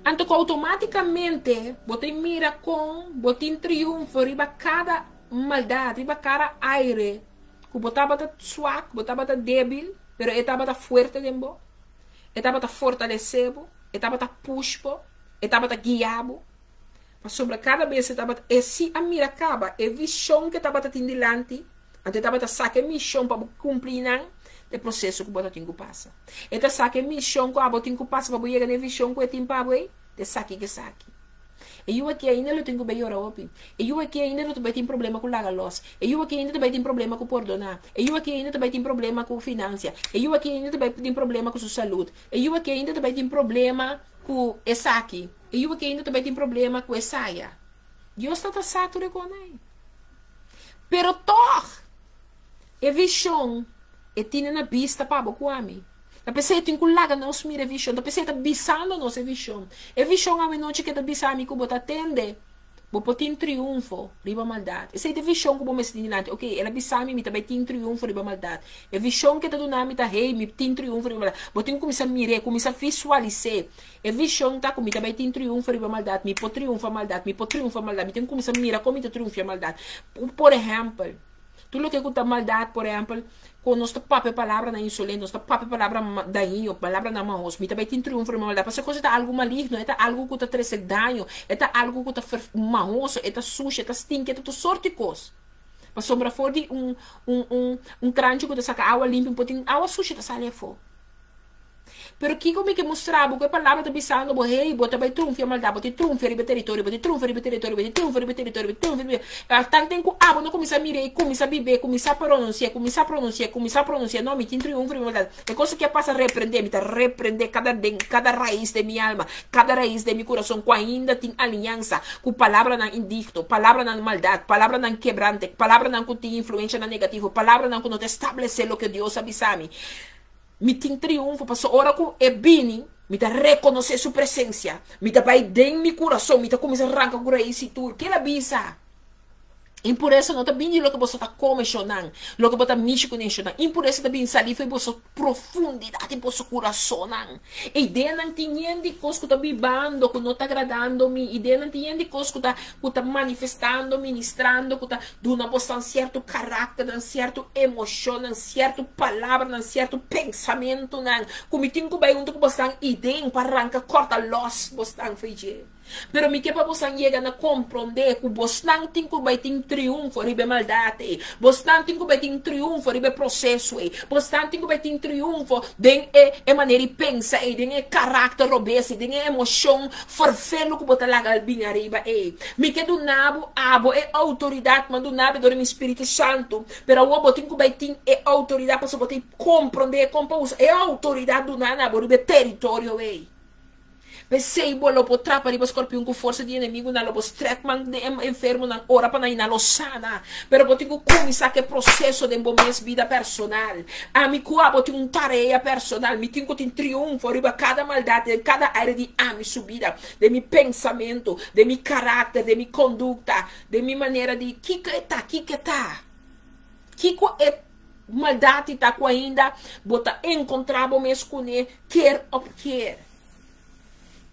Anto ku outomátikamente bo ta mira kon bo tin triunfo riba kada maldat, riba kada aire ku bo tabata swak, bo tabata débil, pero e tabata fuerte den bo. E tabata fortalesé bo, e tabata push bo, e tabata guia bo. Pasobra kada bes e tabata, e si a mira kaba e vishon ku e tabata tin dilanti. Anto e tabata sa ku e mishon pa bo kumpli nan ta e proseso ku bo ta tin ku pasa. E ta sa ku e mishon ku abo tin ku pasa pa bo yega na e vishon ku e tin pa bo ei, ta esaki ku esaki. E yu aki ainda lo tin ku bai yora hopi. E yu aki ainda lo ta bai tin problema ku laga los. E yu aki ainda ta bai tin problema ku pordoná. E yu aki ainda ta bai tin problema ku finansia. E yu aki ainda ta bai tin problema ku su salud. E yu aki ainda ta bai tin problema ku esaki. E yu aki ainda ta bai tin problema ku esaya. Dios ta ta sa tur e kosnan ei. Pero tòg, e vishon e tine na bista pa bo ku ami. Ta p'esei e tin ku laga nos mira e vishon. Ta p'esei e ta bisando nos e vishon. E vishon awenochi ke ta bisa ami ku bo ta tende, bo por tin triunfo riba maldat. Esei ta e vishon ku bo mester tin dilanti. Oke, el a bisa mi, mi ta bai tin triunfo riba maldat. E vishon ke ta duna mi ta, hey, mi tin triunfo riba maldat. Bo tin ku kuminsá mir'é, kuminsá visualis'é. E vishon ta ku mi ta bai tin triunfo riba maldat, mi por triunfa maldat, mi por triunfa maldat, mi tin ku kuminsá mira kon mi ta triunfia maldat. Por ehèmpel, tur loke ku ta maldat, por ehèmpel, ku nos ta papia palabranan insolente, nos ta papia palabra dañino, palabranan mahos, mi ta bai tin triunfo riba maldat, pasobra e kos e ta algu maligno, e ta algu ku ta trese daño, e ta algu ku ta mahoso, e ta sushi, e ta stinki, e ta tur sorti kos. Pasobra for di un un un un kranchi ku ta saka awa limpi, por tin awa sushi ta sali afó. Pero kiko mi ke mustra bo ku e palabra ta bisando bo, hey, bo ta bai trunfia maldat, bo tin trunfia riba e teritorio, bo tin trunfia riba e teritorio, bo tin trunfia riba e teritorio, bo tin trunfia riba e Tanten ku abo no kuminsá mira i kuminsá bib'é, kuminsá pronunsi'é, kuminsá pronunsi'é, kuminsá pronunsi'é, no, mi tin triunfo riba maldat. E kos aki a pasa reprendé, mi ta reprendé kada den, kada rais den mi alma, kada rais den mi kurason ku ainda tin aliansa ku palabranan indigno, palabranan maldat, palabranan kebrante, palabranan ku tin influenshanan negativo, palabranan ku no ta establesé loke Dios a bisa mi. Mi tin triunfo pasobra ora ku e bini, mi ta rekonosé su presensia. Mi ta bai den mi kurason, mi ta kuminsá ranka ku rais i tur. Kel a bisa? Impuresa no ta bini di loke boso ta kome, shonnan, loke bo ta mishi kuné, shonnan. Impuresa ta bini salí for di boso profundidat di boso kurasonnan. E ideanan tin yen di kos ku ta bibando, ku no ta agradando mi. Ideanan tin yen di kos ku ta ku ta manifestando, ministrando, ku ta duna bosan sierto karakternan, sierto emoshonnan, sierto palabranan, sierto pensamentunan, ku mi tin ku bai huntu ku bosan i den pa ranka kòrta lòs bosnan fo'i dje. Pero mi ke pa bosan yega na komprondé ku bosnan tin ku bai tin triunfo riba e maldat ei. Bosnan tin ku bai tin triunfo riba e proseso ei. Bosnan tin ku bai tin triunfo den e e manera di pensa ei, den e karakter robes ei, den e emoshon Fervelo ku bo ta laga al bin ariba ei. Mi ke duna bo abo e outoridat, mi a duna bo dor di mi Spiritu Santu, pero awor bo tin ku bai tin e outoridat pasobra bo tin komprondé kon pa usa e outoridat duná na bo riba e teritorio ei. P'esei bo lo por trapa riba skorpion ku forsa di enemigunan, lo bo strèk man den e enfermonan, ora pa nan i nan lo sana. Pero bo tin ku kuminsá ku e proseso den bo mes bida personal. Ami ku abo tin un tarea personal. Mi tin ku tin triunfo riba kada maldat den kada área di ami su bida, den mi pensamentu, den mi karakter, den mi kondukta, den mi manera di kiko e ta, kiko e ta. Kiko e maldat i ta ku ainda bo ta enkontrá bo mes kuné keer op keer.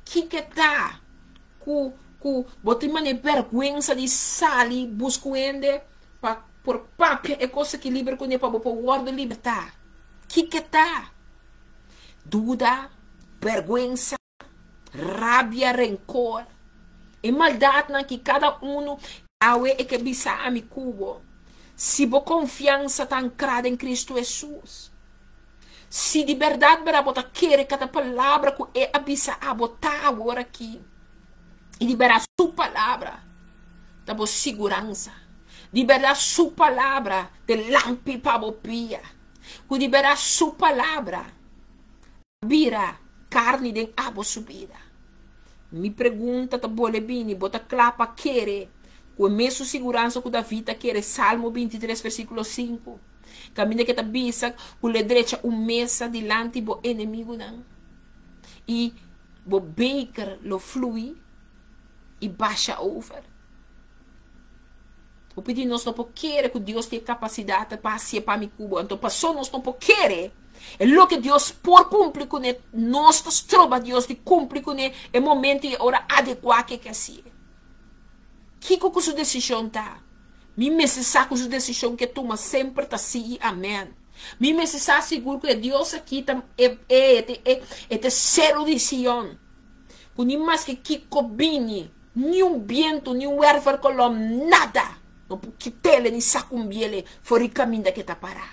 Kiko e ta ku ku bo tin manera bèrgwensa di sali buska un hende pa por papia e kos aki liber kuné pa bo por wòrdu libertá. Kiko ta? Duda, bèrgwensa, rabia, renkor. E maldatnan ki kada unu awe e ke bisa ami ku bo. Si bo konfiansa ta ankrá den Kristu Hesus, si di bèrdat bèrdat bo ta kere kada palabra ku E a bisa abo ta awor aki, i di bèrdat Su palabra ta bo siguransa, di bèrdat Su palabra ta e lampi pa bo pia, ku di bèrdat Su palabra a bira karni den abo su bida. Mi pregunta ta bole bini, bo ta kla pa kere ku e mesun siguransa ku David a kere, Salmo 23 versíkulo 5, kaminda ke ta bisa ku lo e drecha un mesa dilanti bo enemigunan i Bo beker lo flui i basha over. Hopi di nos no por kere ku Dios tin e kapasidat pa hasié pa mi ku bo. Anto paso nos no por kere e loke Dios por kumpli kuné, nos ta stroba Dios di kumpli kuné e momento i e ora adekuá ku e ke hasié. Kiko ku su desishon ta? Mi mester sa ku su desishon ku e tuma semper ta sí i amèn. Mi mester sa sigur ku e Dios aki ta e e e e ta e seru di Sion, ku ni maske kiko bini, ni un bientu, ni un werverkolom, nada! No por kit'ele ni sakumbiele for di kaminda ku e ta pará.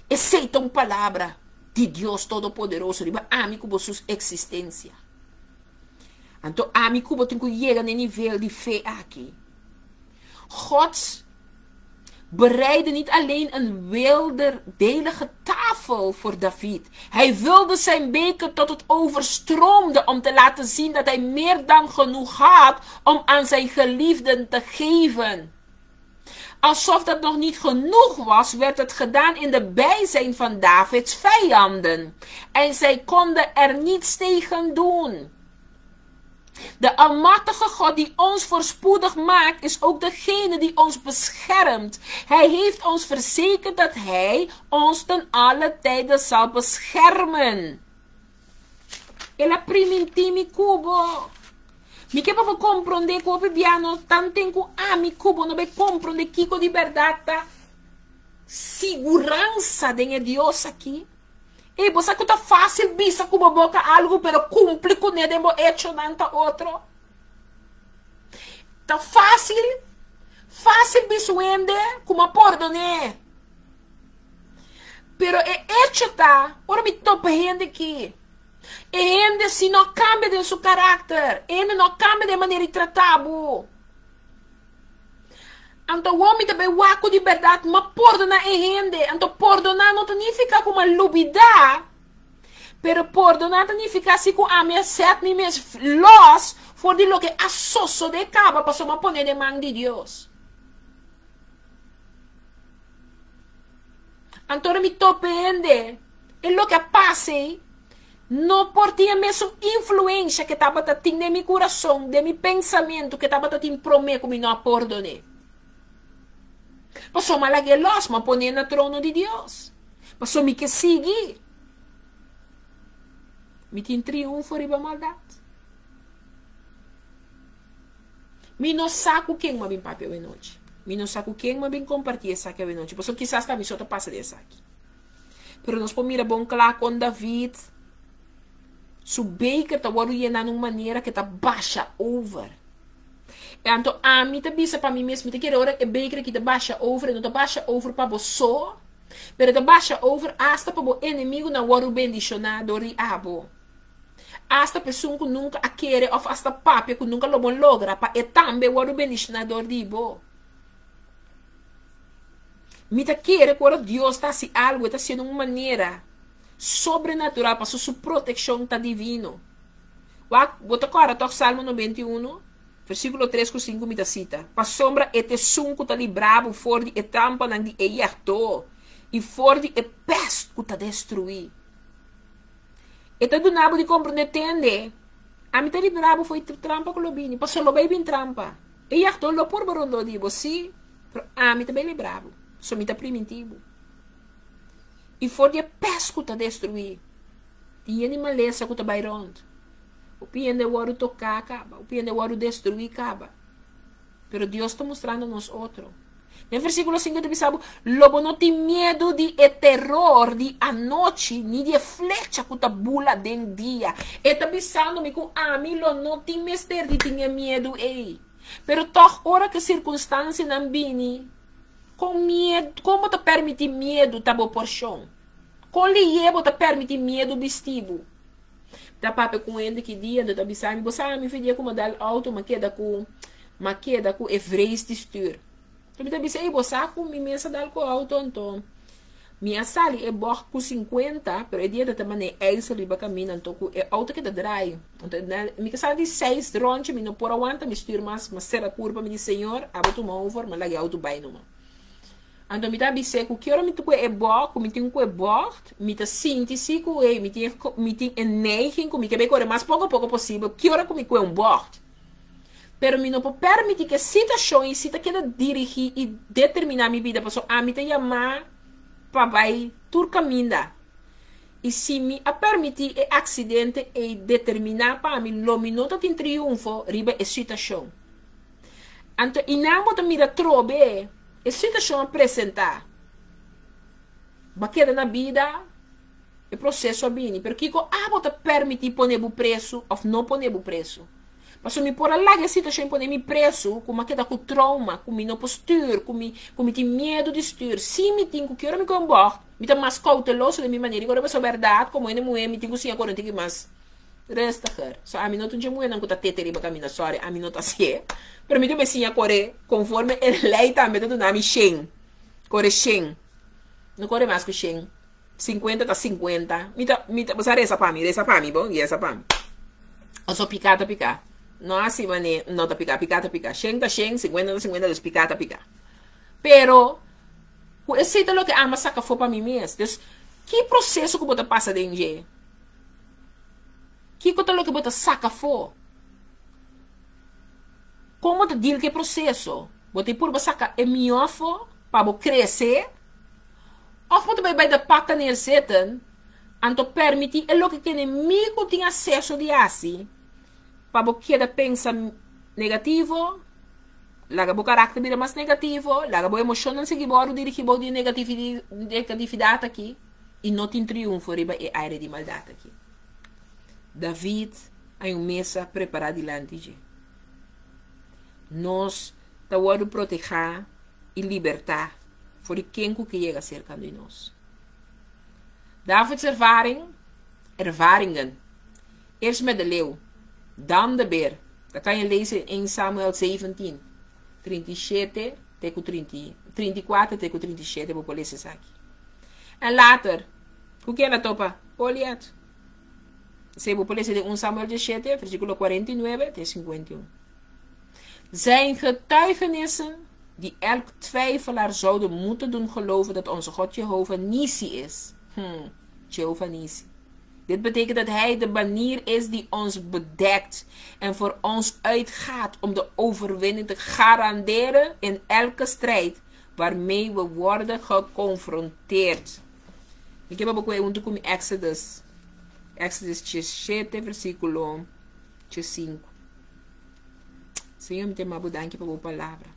Esei ta un palabra di Dios Todopoderoso riba ami ku bo su eksistensia. Anto ami ku bo tin ku yega na e nivel di fe aki. God bereidde niet alleen een weldelige tafel voor David. Hij vulde zijn beker tot het overstroomde om te laten zien dat hij meer dan genoeg had om aan zijn geliefden te geven. Alsof dat nog niet genoeg was, werd het gedaan in de bijzijn van Davids vijanden. En zij konden er niets tegen doen. De Almachtige God die ons voorspoedig maakt, is ook degene die ons beschermt. Hij heeft ons verzekerd dat Hij ons ten alle tijden zal beschermen. El a primintí mi ku bo. Mi ke pa bo komprondé ku hopi bia no tanten ku ami ku bo no bai komprondé kiko di bèrdat ta siguransa den e Dios aki. Ey, bo sa ku ta fásil bisa ku bo boka algu, pero kumpli kuné den bo echonan ta otro. Ta fásil, fásil bisa un hende ku bo a pordoné. Pero e echo ta, ora mi topa hende aki, e hende si no kambia den su karakter, e hende no kambia den manera di trata bo. Anto awor mi ta bai wak ku di bèrdat m'a pordoná e hende. Anto pordoná no ta nifiká ku m'a lubidá, pero pordoná ta nifiká si ku ami a sèt mi mes lòs for di loke a sosodé kaba pasobra m'a pone den man di Dios. Anto ora mi topa e hende, e loke a pasa ei no por tin e mesun influensha ke tabata tin den mi kurason, den mi pensamentu ke tabata tin promé ku mi no a pordon'é. Pasobra mi a lag'é lòs, mi a pon'é na trono di Dios. Pasobra mi ke sigui. Mi tin triunfo riba maldat. Mi no sa ku ken mi a bin papia awenochi. Mi no sa ku ken mi a bin kompartí esaki awenochi, pasobra kisas ta mi so ta pasa di esaki. Pero nos por mira bon kla kon David su beker ta wòrdu yená na un manera ke ta basha over. E anto ami ta bisa pa mi mes, mi ta kere ora e beker aki ta basha over, e no ta basha over pa bo so, pero e ta basha over asta pa bo enemigunan wòrdu bendishoná dor di abo. Asta pa esun ku nunka a kere òf asta papia ku nunka lo bo logra, pa e tambe wòrdu bendishoná dor di bo. Mi ta kere ku ora Dios ta hasi algu, e ta hasié na un manera sobrenatural, pasobra su protekshon ta divino. Wak, bo ta kòrda tòg Salmo 91, versíkulo 3 ku 5 mi ta sita, Pasobra e ta esun ku ta libra bo for di e trampanan di e yagdó i for di e pèst ku ta destruí. E ta duna bo di komprondé, Tende, ami ta libra bo for di tur trampa ku lo bini, pasobra lo bai bin trampa. E yagdó lo purba rondó di bo, sí, pero ami ta bai libra bo, so mi ta primintí bo. I for di e pes ku ta destruí, tin yen di malesa ku ta bai rònt. Hopi hende a wòrdu toká kaba, hopi hende a wòrdu destruí kaba. Pero Dios ta mustrando nos otro. Den versíkulo 5 ta bisa bo, Lo bo no tin miedu di e teror di anochi, ni di e flecha ku ta bula den dia. E ta bisando mi ku ami lo no tin mester di tin e miedu ei. Pero tòg ora ku e sirkunstansianan bini, kon miedu, kon bo ta permití miedu ta bo porshon? Kon lihé bo ta permití miedu bisti bo? Ta papia ku un hende ki dia, anto ta bisa mi, Bo sa mi fe dia ku mi a dal outo, mi a keda ku, mi a keda ku e vrees di stür. Anto mi ta bisa, Ey, bo sa ku mi mes a dal ku outo? Anto mi a sali e bògt ku sinkuenta, pero e dia ta ta manera ijzer riba kaminda, anto ku e outo keda draai. Anto mi ke sali di seis ròntje, mi no por a wanta mi stür mas, mi a sera kurpa, mi di, Señor, abo tuma over, mi a laga e outo bai numa. Anto mi ta bis'é ku ki ora mi ta kue e bògt, ku mi tin ku e bògt, mi ta sinti si ku ey mi tin mi tin e neiging ku mi ke bai kore mas poko poko posibel ki ora ku mi kue un bògt. Pero mi no por permití ku e situashon ei si ta keda dirigí i determiná mi bida pasobra ami ta yamá pa bai tur kaminda. I si mi a permití e aksidente ei determiná pa mi lo mi no ta tin triunfo riba e situashon. Anto i nan bo ta mira trobe. E situashon a presentá. Bo a keda na bida, e proseso a bini. Pero kiko abo ta permití pone bo presu òf no pone bo presu? Pasobra mi por a laga e situashon pone mi presu, ku mi a keda ku trouma, ku mi no por stür, ku mi ku mi tin miedu di stür. Si mi tin ku ki ora mi kohe un bògt, mi ta mas kouteloso den mi manera di kore pasobra bèrdat komo hende muhé mi tin ku siña kore un tiki mas rustiger. So ami no ta un dje muhénan ku ta tete riba kaminda, sòri, ami no ta hasié. Pero mi ta siña kore konforme e lei tambe ta duna mi shen, kore shen. No kore mas ku shen. Sinkuenta ta sinkuenta. Mi ta, mi ta, bo sa resa pa mi, resa pa mi bo, resa pa mi. Oso piká ta piká. No hasi mane no ta piká, piká ta piká. Shen ta shen, sinkuenta ta sinkuenta, dus piká ta piká. Pero, ku esei ta loke ami a saka afó pa mi mes. Dus, ki proseso ku bo ta pasa den dje? Kiko ta loke bo ta saka afó? Kon bo ta deal ku e proseso? Bo ta purba saka e mihó afó pa bo krese? Of bo ta bai bai de pakken neerzitten, anto permiti e loke ku enemigu tin aseso di hasi pa bo keda pensa negativo, laga bo karakter bira mas negativo, laga bo emoshonnan sigui bo ora dirigi bo di negatividat aki i no tin triunfo riba e aire di maldat aki. David hay un mesa prepará dilanti dje. Nos ta wòrdu protehá i libertá for di ken ku ke yega serka di nos. Davids ervaring, ervaringen, Eerst met de leeuw, dan de beer. Dat kan je lezen in 1 Samuel 17, 37 te ku 34 te ku 37 bo por lesa esaki. En later, ku ken a topa? Goliat. Esei bo por lesa den 1 Samuel 17, versíkulo 49 te 51. Zijn getuigenissen die elk twijfelaar zouden moeten doen geloven dat onze God Jehovah Nisi is. Jehovah Nisi. Dit betekent dat Hij de banier is die ons bedekt en voor ons uitgaat om de overwinning te garanderen in elke strijd waarmee we worden geconfronteerd. Mi ke pa bo kohe huntu ku mi Exodus, Exodus 17 versíkulo 5. Señor, mi ta yama bo danki pa bo palabra.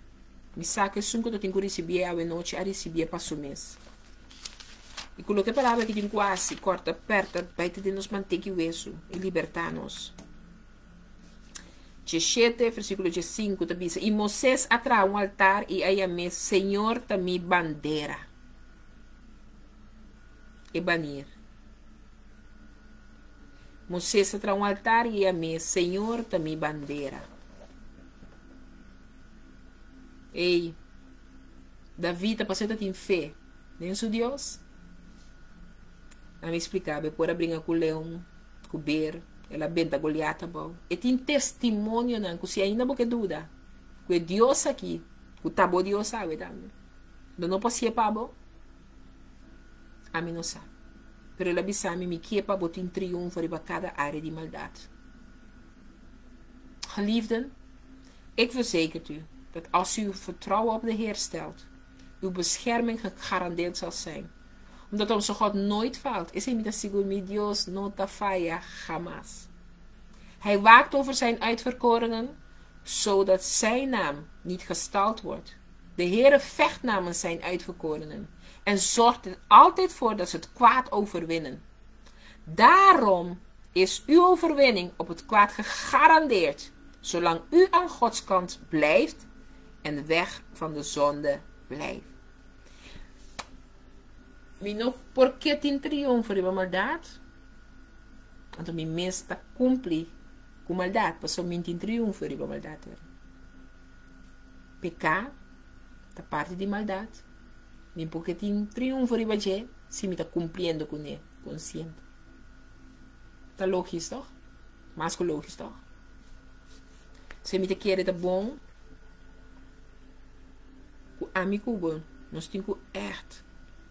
Mi sa ku esun ku ta tin ku risibié awenochi a risibié pa su mes. I ku loke palabra ki tin ku hasi, kòrta, pèrta, bai te den nos mantek i wesu i libertá nos. Djeshete, versíkulo djesinku ta bisa, I Moisés a traha un altar i a yam'é Señor ta mi bandera. E banier. Moisés a traha un altar i a yam'é Señor ta mi bandera. Ey, David ta pasó ta tin fe den su Dios? Ami spliká bo, e por a bringa ku leon, ku ber, el a benta Goliat abou. E tin testimonionan ku si ainda bo ke duda ku e Dios aki, ku ta bo Dios awe tambe, lo no por sié pa bo? Ami no sa. Pero el a bisa mi, Mi ke pa bo tin triunfo riba kada área di maldat. Geliefden, ik verzeker u dat als u uw vertrouwen op de Heer stelt, uw bescherming gegarandeerd zal zijn. Omdat onze God nooit faalt, esei mi ta sigur, mi Dios no ta faya hamas. Hij waakt over zijn uitverkorenen, zodat zijn naam niet gestald wordt. De Heere vecht namens zijn uitverkorenen en zorgt er altijd voor dat ze het kwaad overwinnen. Daarom is uw overwinning op het kwaad gegarandeerd, zolang u aan Gods kant blijft en weg van de zonde blijft. Mi no por ke tin triunfo riba maldat, anto mi mes ta kumpli ku maldat, pasobra mi tin triunfo riba maldat. Peká ta parti di maldat. Mi por ke tin triunfo riba dje si mi ta kumpliendo kuné konsiente. Ta logis tòg? Mas ku logis tòg? Si mi ta kere ta bon ku ami ku bo nos tin ku ègt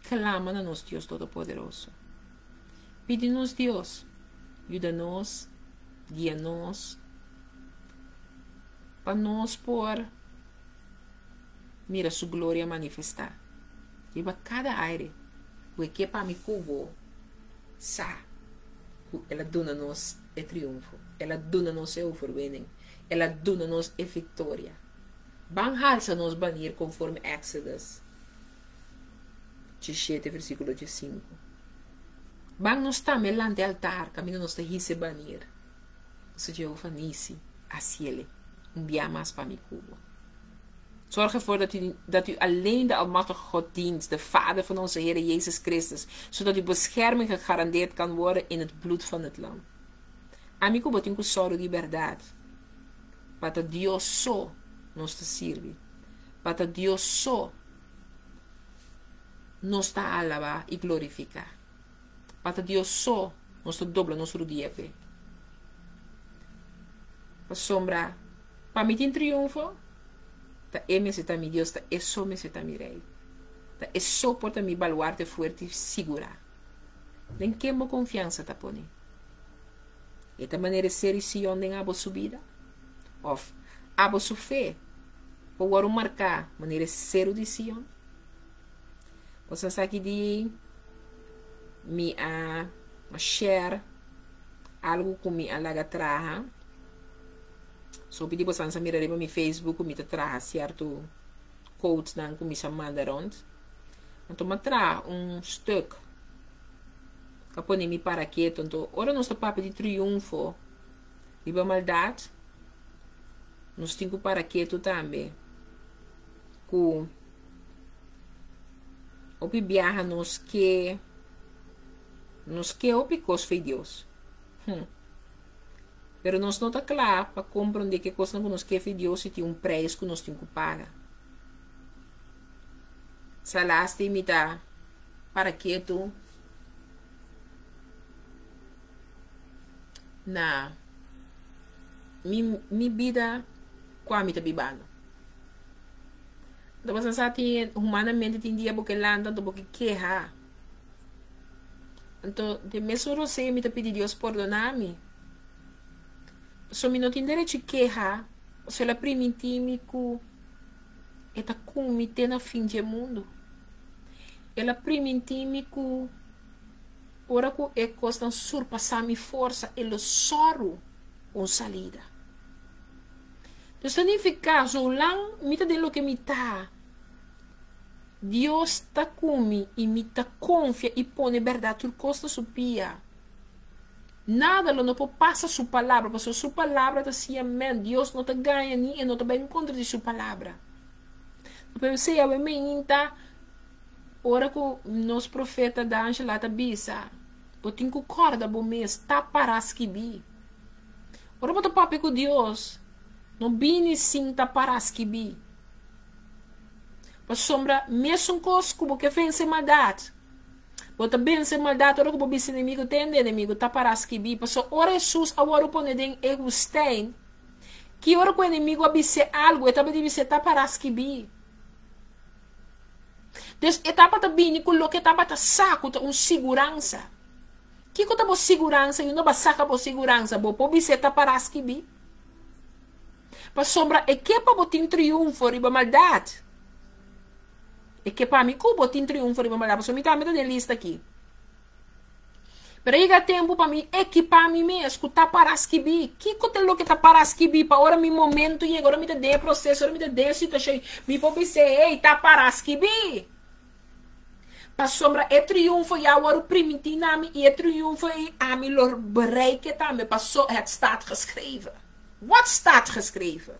klama na nos Dios Todopoderoso. Pidi nos Dios yuda nos, guia nos. Pa nos por mira su gloria manifestá riba kada aire ku e ke pa mi ku bo sa ku el a duna nos e triunfo, el a duna nos e overwinning, el a duna nos e viktoria. Ban halsa nos banier konforme Exodus 17 versíkulo 15. Ban nos tambe lanta e altar kaminda nos ta hisa e banier. Pasobra Jehová nisi. Hasiele un bia mas pa mi ku bo. Zorg ervoor dat u, dat u alleen de Almachtige God dient, de Vader van onze Heer Jezus Christus, zodat uw bescherming gegarandeerd kan worden in het bloed van het Lam. Ami ku bo tin ku sòru di bèrdat pa ta Dios so nos ta sirbi, pa ta Dios so nos ta alabá i glorifiká, pa ta Dios so nos ta dobla nos rudia p'e. Pasobra pa mi tin triunfo, ta e mester ta mi Dios, ta e so mester ta mi Rei, ta e so por ta mi baluarte fuerte i sigurá. Den ken bo konfiansa ta pone? E ta manera e ser i Sion den abo su bida? Òf abo su fe por wòrdu marká manera e seru di Sion? Boso a sa ki di mi a share algu ku mi a laga traha. So hopi di boso a mira riba mi Facebook ku mi ta traha sierto quotesnan ku mi sa manda rond. Anto mi a traha un stuk ka pone mi para ketu. Anto ora nos ta papia di triunfo riba maldat, nos tin ku para ketu tambe ku hopi biaha nos ke nos ke hopi kos fei Dios. Hm. Pero nos no ta kla pa komprondé ke kosnan ku nos ke fei Dios si tin un preis ku nos tin ku paga. Salasti mi ta para ketu na mi mi bida kua mi ta bibando. Anto bo sa tin humanamente tin dia bo ke lanta anto bo ke keha. Anto den mesun rosea mi ta pidi Dios pordona mi. Pasobra mi no tin derecho keha pasobra el a primintí mi ku E ta ku mi te na fin dje mundu. El a primintí mi ku ora ku e kosnan surpasá mi forsa, e lo sòru un salida. Dus ta nifiká, zolang mi ta den loke mi ta, Dios ta ku mi i mi ta konfia i pone bèrdat tur kos na su pia. Nada lo no por pasa su palabra, pasobra su palabra ta siña men. Dios no ta gaña ni e no ta bai en kontra di su palabra. No pensé awe meinta ora ku nos profeta D'Angela ta bisa, bo tin ku kòrda bo mes, ta pará skibí. Ora bo ta papia ku Dios, no bini sin ta pará skibí. Pasobra mesun kos ku bo ke vense maldat, Bo ta vense maldat ora ku bo bisa enemigu, Tende, enemigu, ta pará skibí. Pasobra ora Hesus a wòrdu pone den e wustèin, ki ora ku enemigu a bis'é algu, e tabata bis'é, Ta pará skibí. Dus e tabata bini ku loke e tabata sa ku ta un siguransa. Kiko ta bo siguransa? I unda bo a saka bo siguransa? Bo por bis'é, Ta pará skibí. Pasobra e ke pa bo tin triunfo riba maldat. E ke pa mi ku bo tin triunfo riba maldat, pasobra mi tambe ta den lista aki. Pero a yega tempu pa mi ekipá mi mes ku ta pará skibí. Kiko ta loke ta pará skibí pa ora mi momentu yega, ora mi ta den e proseso, ora mi ta den e situashon, mi por bis'é, Hey, ta pará skibí! Pasobra e triunfo ya wòrdu primintí na mi i e triunfo ei ami lo bereik'é tambe, paso het staat geschreven. Wat staat geschreven?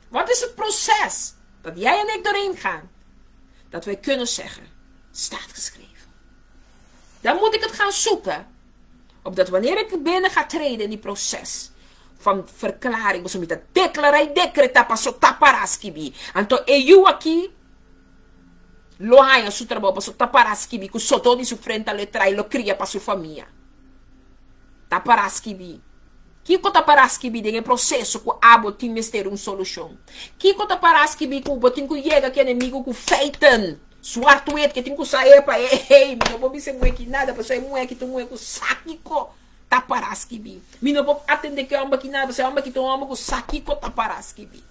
Wat is het proces dat jij en ik doorheen gaan, dat wij kunnen zeggen, staat geschreven. Dan moet ik het gaan zoeken, opdat wanneer ik binnen ga treden in die proces van verklaring, pasobra mi ta deklará i dekretá paso ta pará skibí. Anto e yu aki lo haña su trabou paso ta pará skibí ku sotó di su frenta lo e trae lo kria pa su famia. Ta pará skibí. Kiko ta pará skibí den e proseso ku abo tin mester un solushon? Kiko ta pará skibí ku bo tin ku yega ku enemigu ku feiten zwart-wit ke tin ku sa epa e hey mi no por bisa e muhé ki nada pasobra e muhé aki ta un muhé ku sa kiko ta pará skibí. Mi no por atendé ku e hòmber aki nada pasobra e hòmber aki ta un hòmber ku sa kiko ta pará skibí.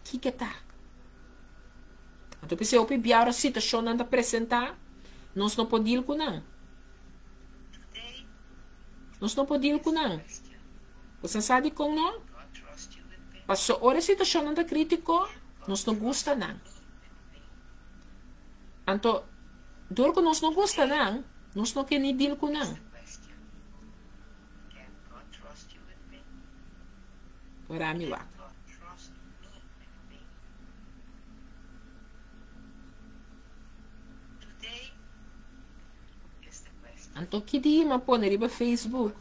Kiko e ta? Anto p'esei hopi bia ora situashonnan ta presentá nos no por deal ku nan. Nos no por deal ku nan. Boso sa dikon no? Paso ora e situashonnan ta kritiko, nos no gusta nan. Anto, dor ku nos no gusta nan, nos no ke ni deal ku nan. Ora mi wak. Anto ki dia mi a pone riba Facebook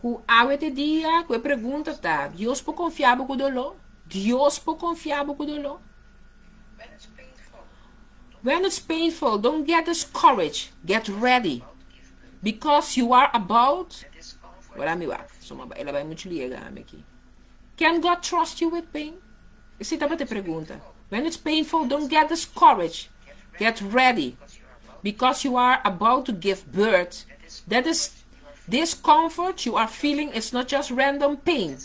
ku awe te dia ku e pregunta ta, Dios por konfia bo ku doló? Dios por konfia bo ku doló? When it's painful, don't get discouraged, get ready, because you are about. Ora mi wak, so ma el a bai muchu liega ami aki. Can God trust you with pain? Esei tabata e pregunta. When it's painful, don't get discouraged, get ready, because you are about to give birth. That is discomfort you are feeling is not just random pain.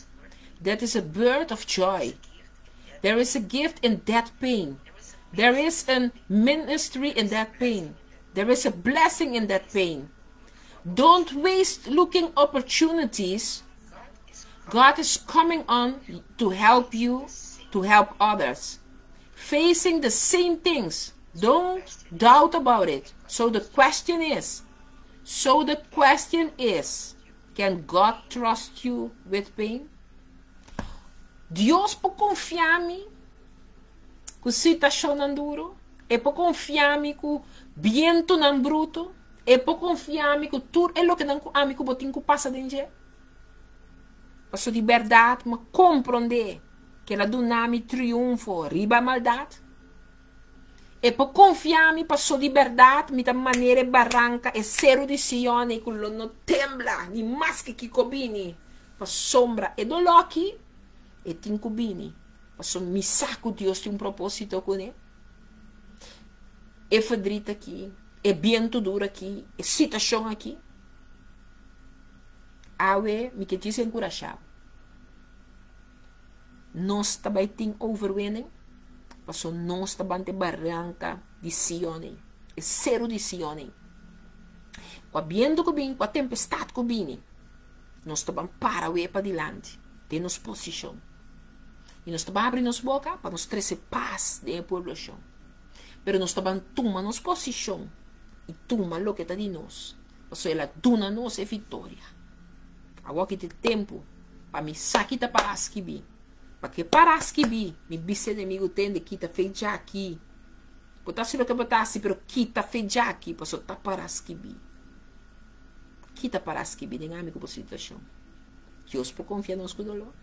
That is a birth of joy. There is a gift in that pain. There is a ministry in that pain. There is a blessing in that pain. Don't waste looking opportunities. God is coming on to help you, to help others. Facing the same things. Don't doubt about it. So the question is, so the question is, can God trust you with pain? Dios por konfia mi ku situashonnan duru? E por konfia mi ku bientunan brutu? E por konfia mi ku tur e lokenan ku ami ku bo tin ku pasa den dje? Pasobra di bèrdat mi a komprondé ku el a duna mi triunfo riba maldat. E por konfia mi pasobra di bèrdat mi ta manera e baranka, e seru di Sion ei ku lo no tembla ni maske kiko bini. Pasobra e doló aki e tin ku bini, pasobra mi sa ku Dios tin un propósito kuné. E ferdrit aki, e bientu duru aki, e situashon aki. Awe mi ke djis enkurashá bo. Nos ta bai tin overwinning, pasobra nos ta bante baranka di Sion ei, e seru di Sion ei. Kua bientu ku bini, kua tempestat ku bini, Nos ta ban para wee padilanti den nos posishon i nos ta ban abri nos boka pa nos trese pas den e pueblashon. Pero nos ta ban tuma nos posishon i tuma loke ta di nos, pasobra el a duna nos e viktoria. Awor ki ta e tempu pa mi sa ki ta para skibí. Pa ke para skibí, mi bisa enemigu tende kita fe djaki. Bo ta hasi loke bo ta hasi, pero kita fe djaki, pasobra ta para skibí. Ki ta para skibi den ami ku bo situashon? Dios por konfia nos ku doló?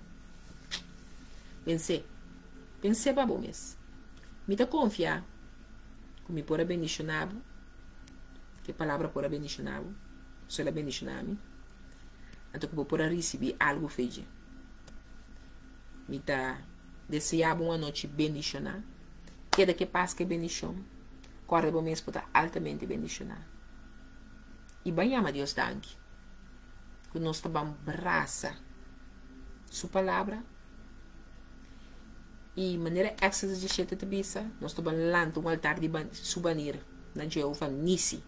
Pens'é. Pens'é pa bo mes. Mi ta konfia ku mi por a bendishoná bo, ku e palabra por a bendishoná bo, pasobra el a bendishoná mi, anto ku bo por a risibí algu fe dje. Mi ta deseá bo un anochi bendishoná. Keda ku e pas ku e bendishon. Kòrda bo mes bo ta altamente bendishoná. I ban yama Dios danki ku nos ta ban brasa Su Palabra. I manera Exodus 17 ta bisa, nos ta ban lanta un altar di Su banir na Jehová Nisi.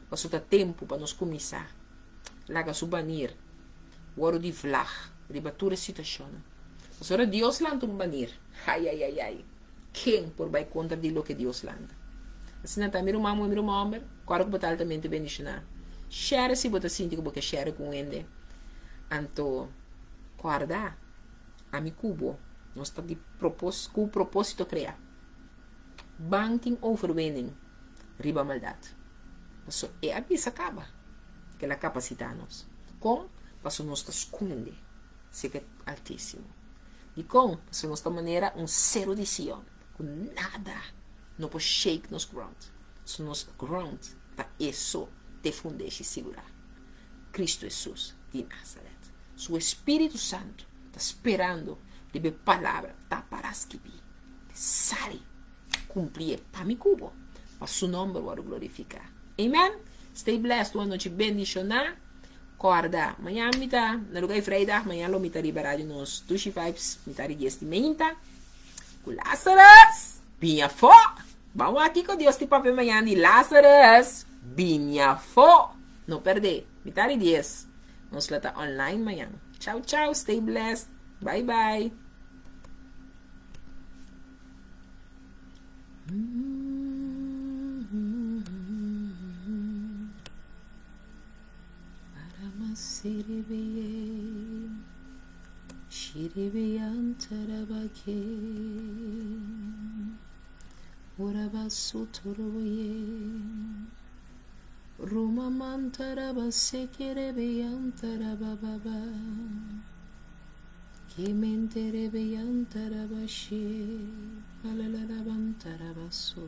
Pasobra ta tempu pa nos kuminsá laga Su banir wòrdu di vlag riba tur e situashonnan. Pasobra Dios lanta un banir, ai-ai-ai-ai! Ken por bai kontra di loke Dios lanta? Asina ta, mi ruman muhé, mi ruman hòmber, kòrda ku bo ta altamente bendishoná. Share si bo ta sinti ku bo ke share ku un hende. Anto, kòrda, ami ku bo, nos ta di propos ku propósito kreá. Ban tin overwinning riba maldat. Paso e a bisa kaba ku el a kapasitá nos. Kon? Paso nos ta skonde serka e Altísimo. Dikon? Pasobra nos ta manera un seru di Sion, ku nada no por shake nos ground. So nos ground ta e so te fundeshi sigurá, Kristu Hesus di Nazaret. Su Espíritu Santu ta sperando riba e palabra ta para skibí, sali, kumplié pa mi ku bo, pa Su nòmber wòrdu glorifiká. Amen! Stay blessed, un anochi bendishoná. Corda, mañan mi ta na lugar di vrijdag, mañan lo mi ta riba Radio Nos Dushi Vibes, mi ta di dies di meinta cu Lazarus, bini afo! Ban wak kico Dios tin papia mañan di Lazarus, bini afo! No perde, mi ta di dies, nos lo ta online mañan. Ciao ciao, stay blessed, bye bye. Shiribiyantarabake. Urabasutoroboye. Rumamantarabasekerebeyantarababa. Kimenterebeyantarabashe. Alalabantarabaso.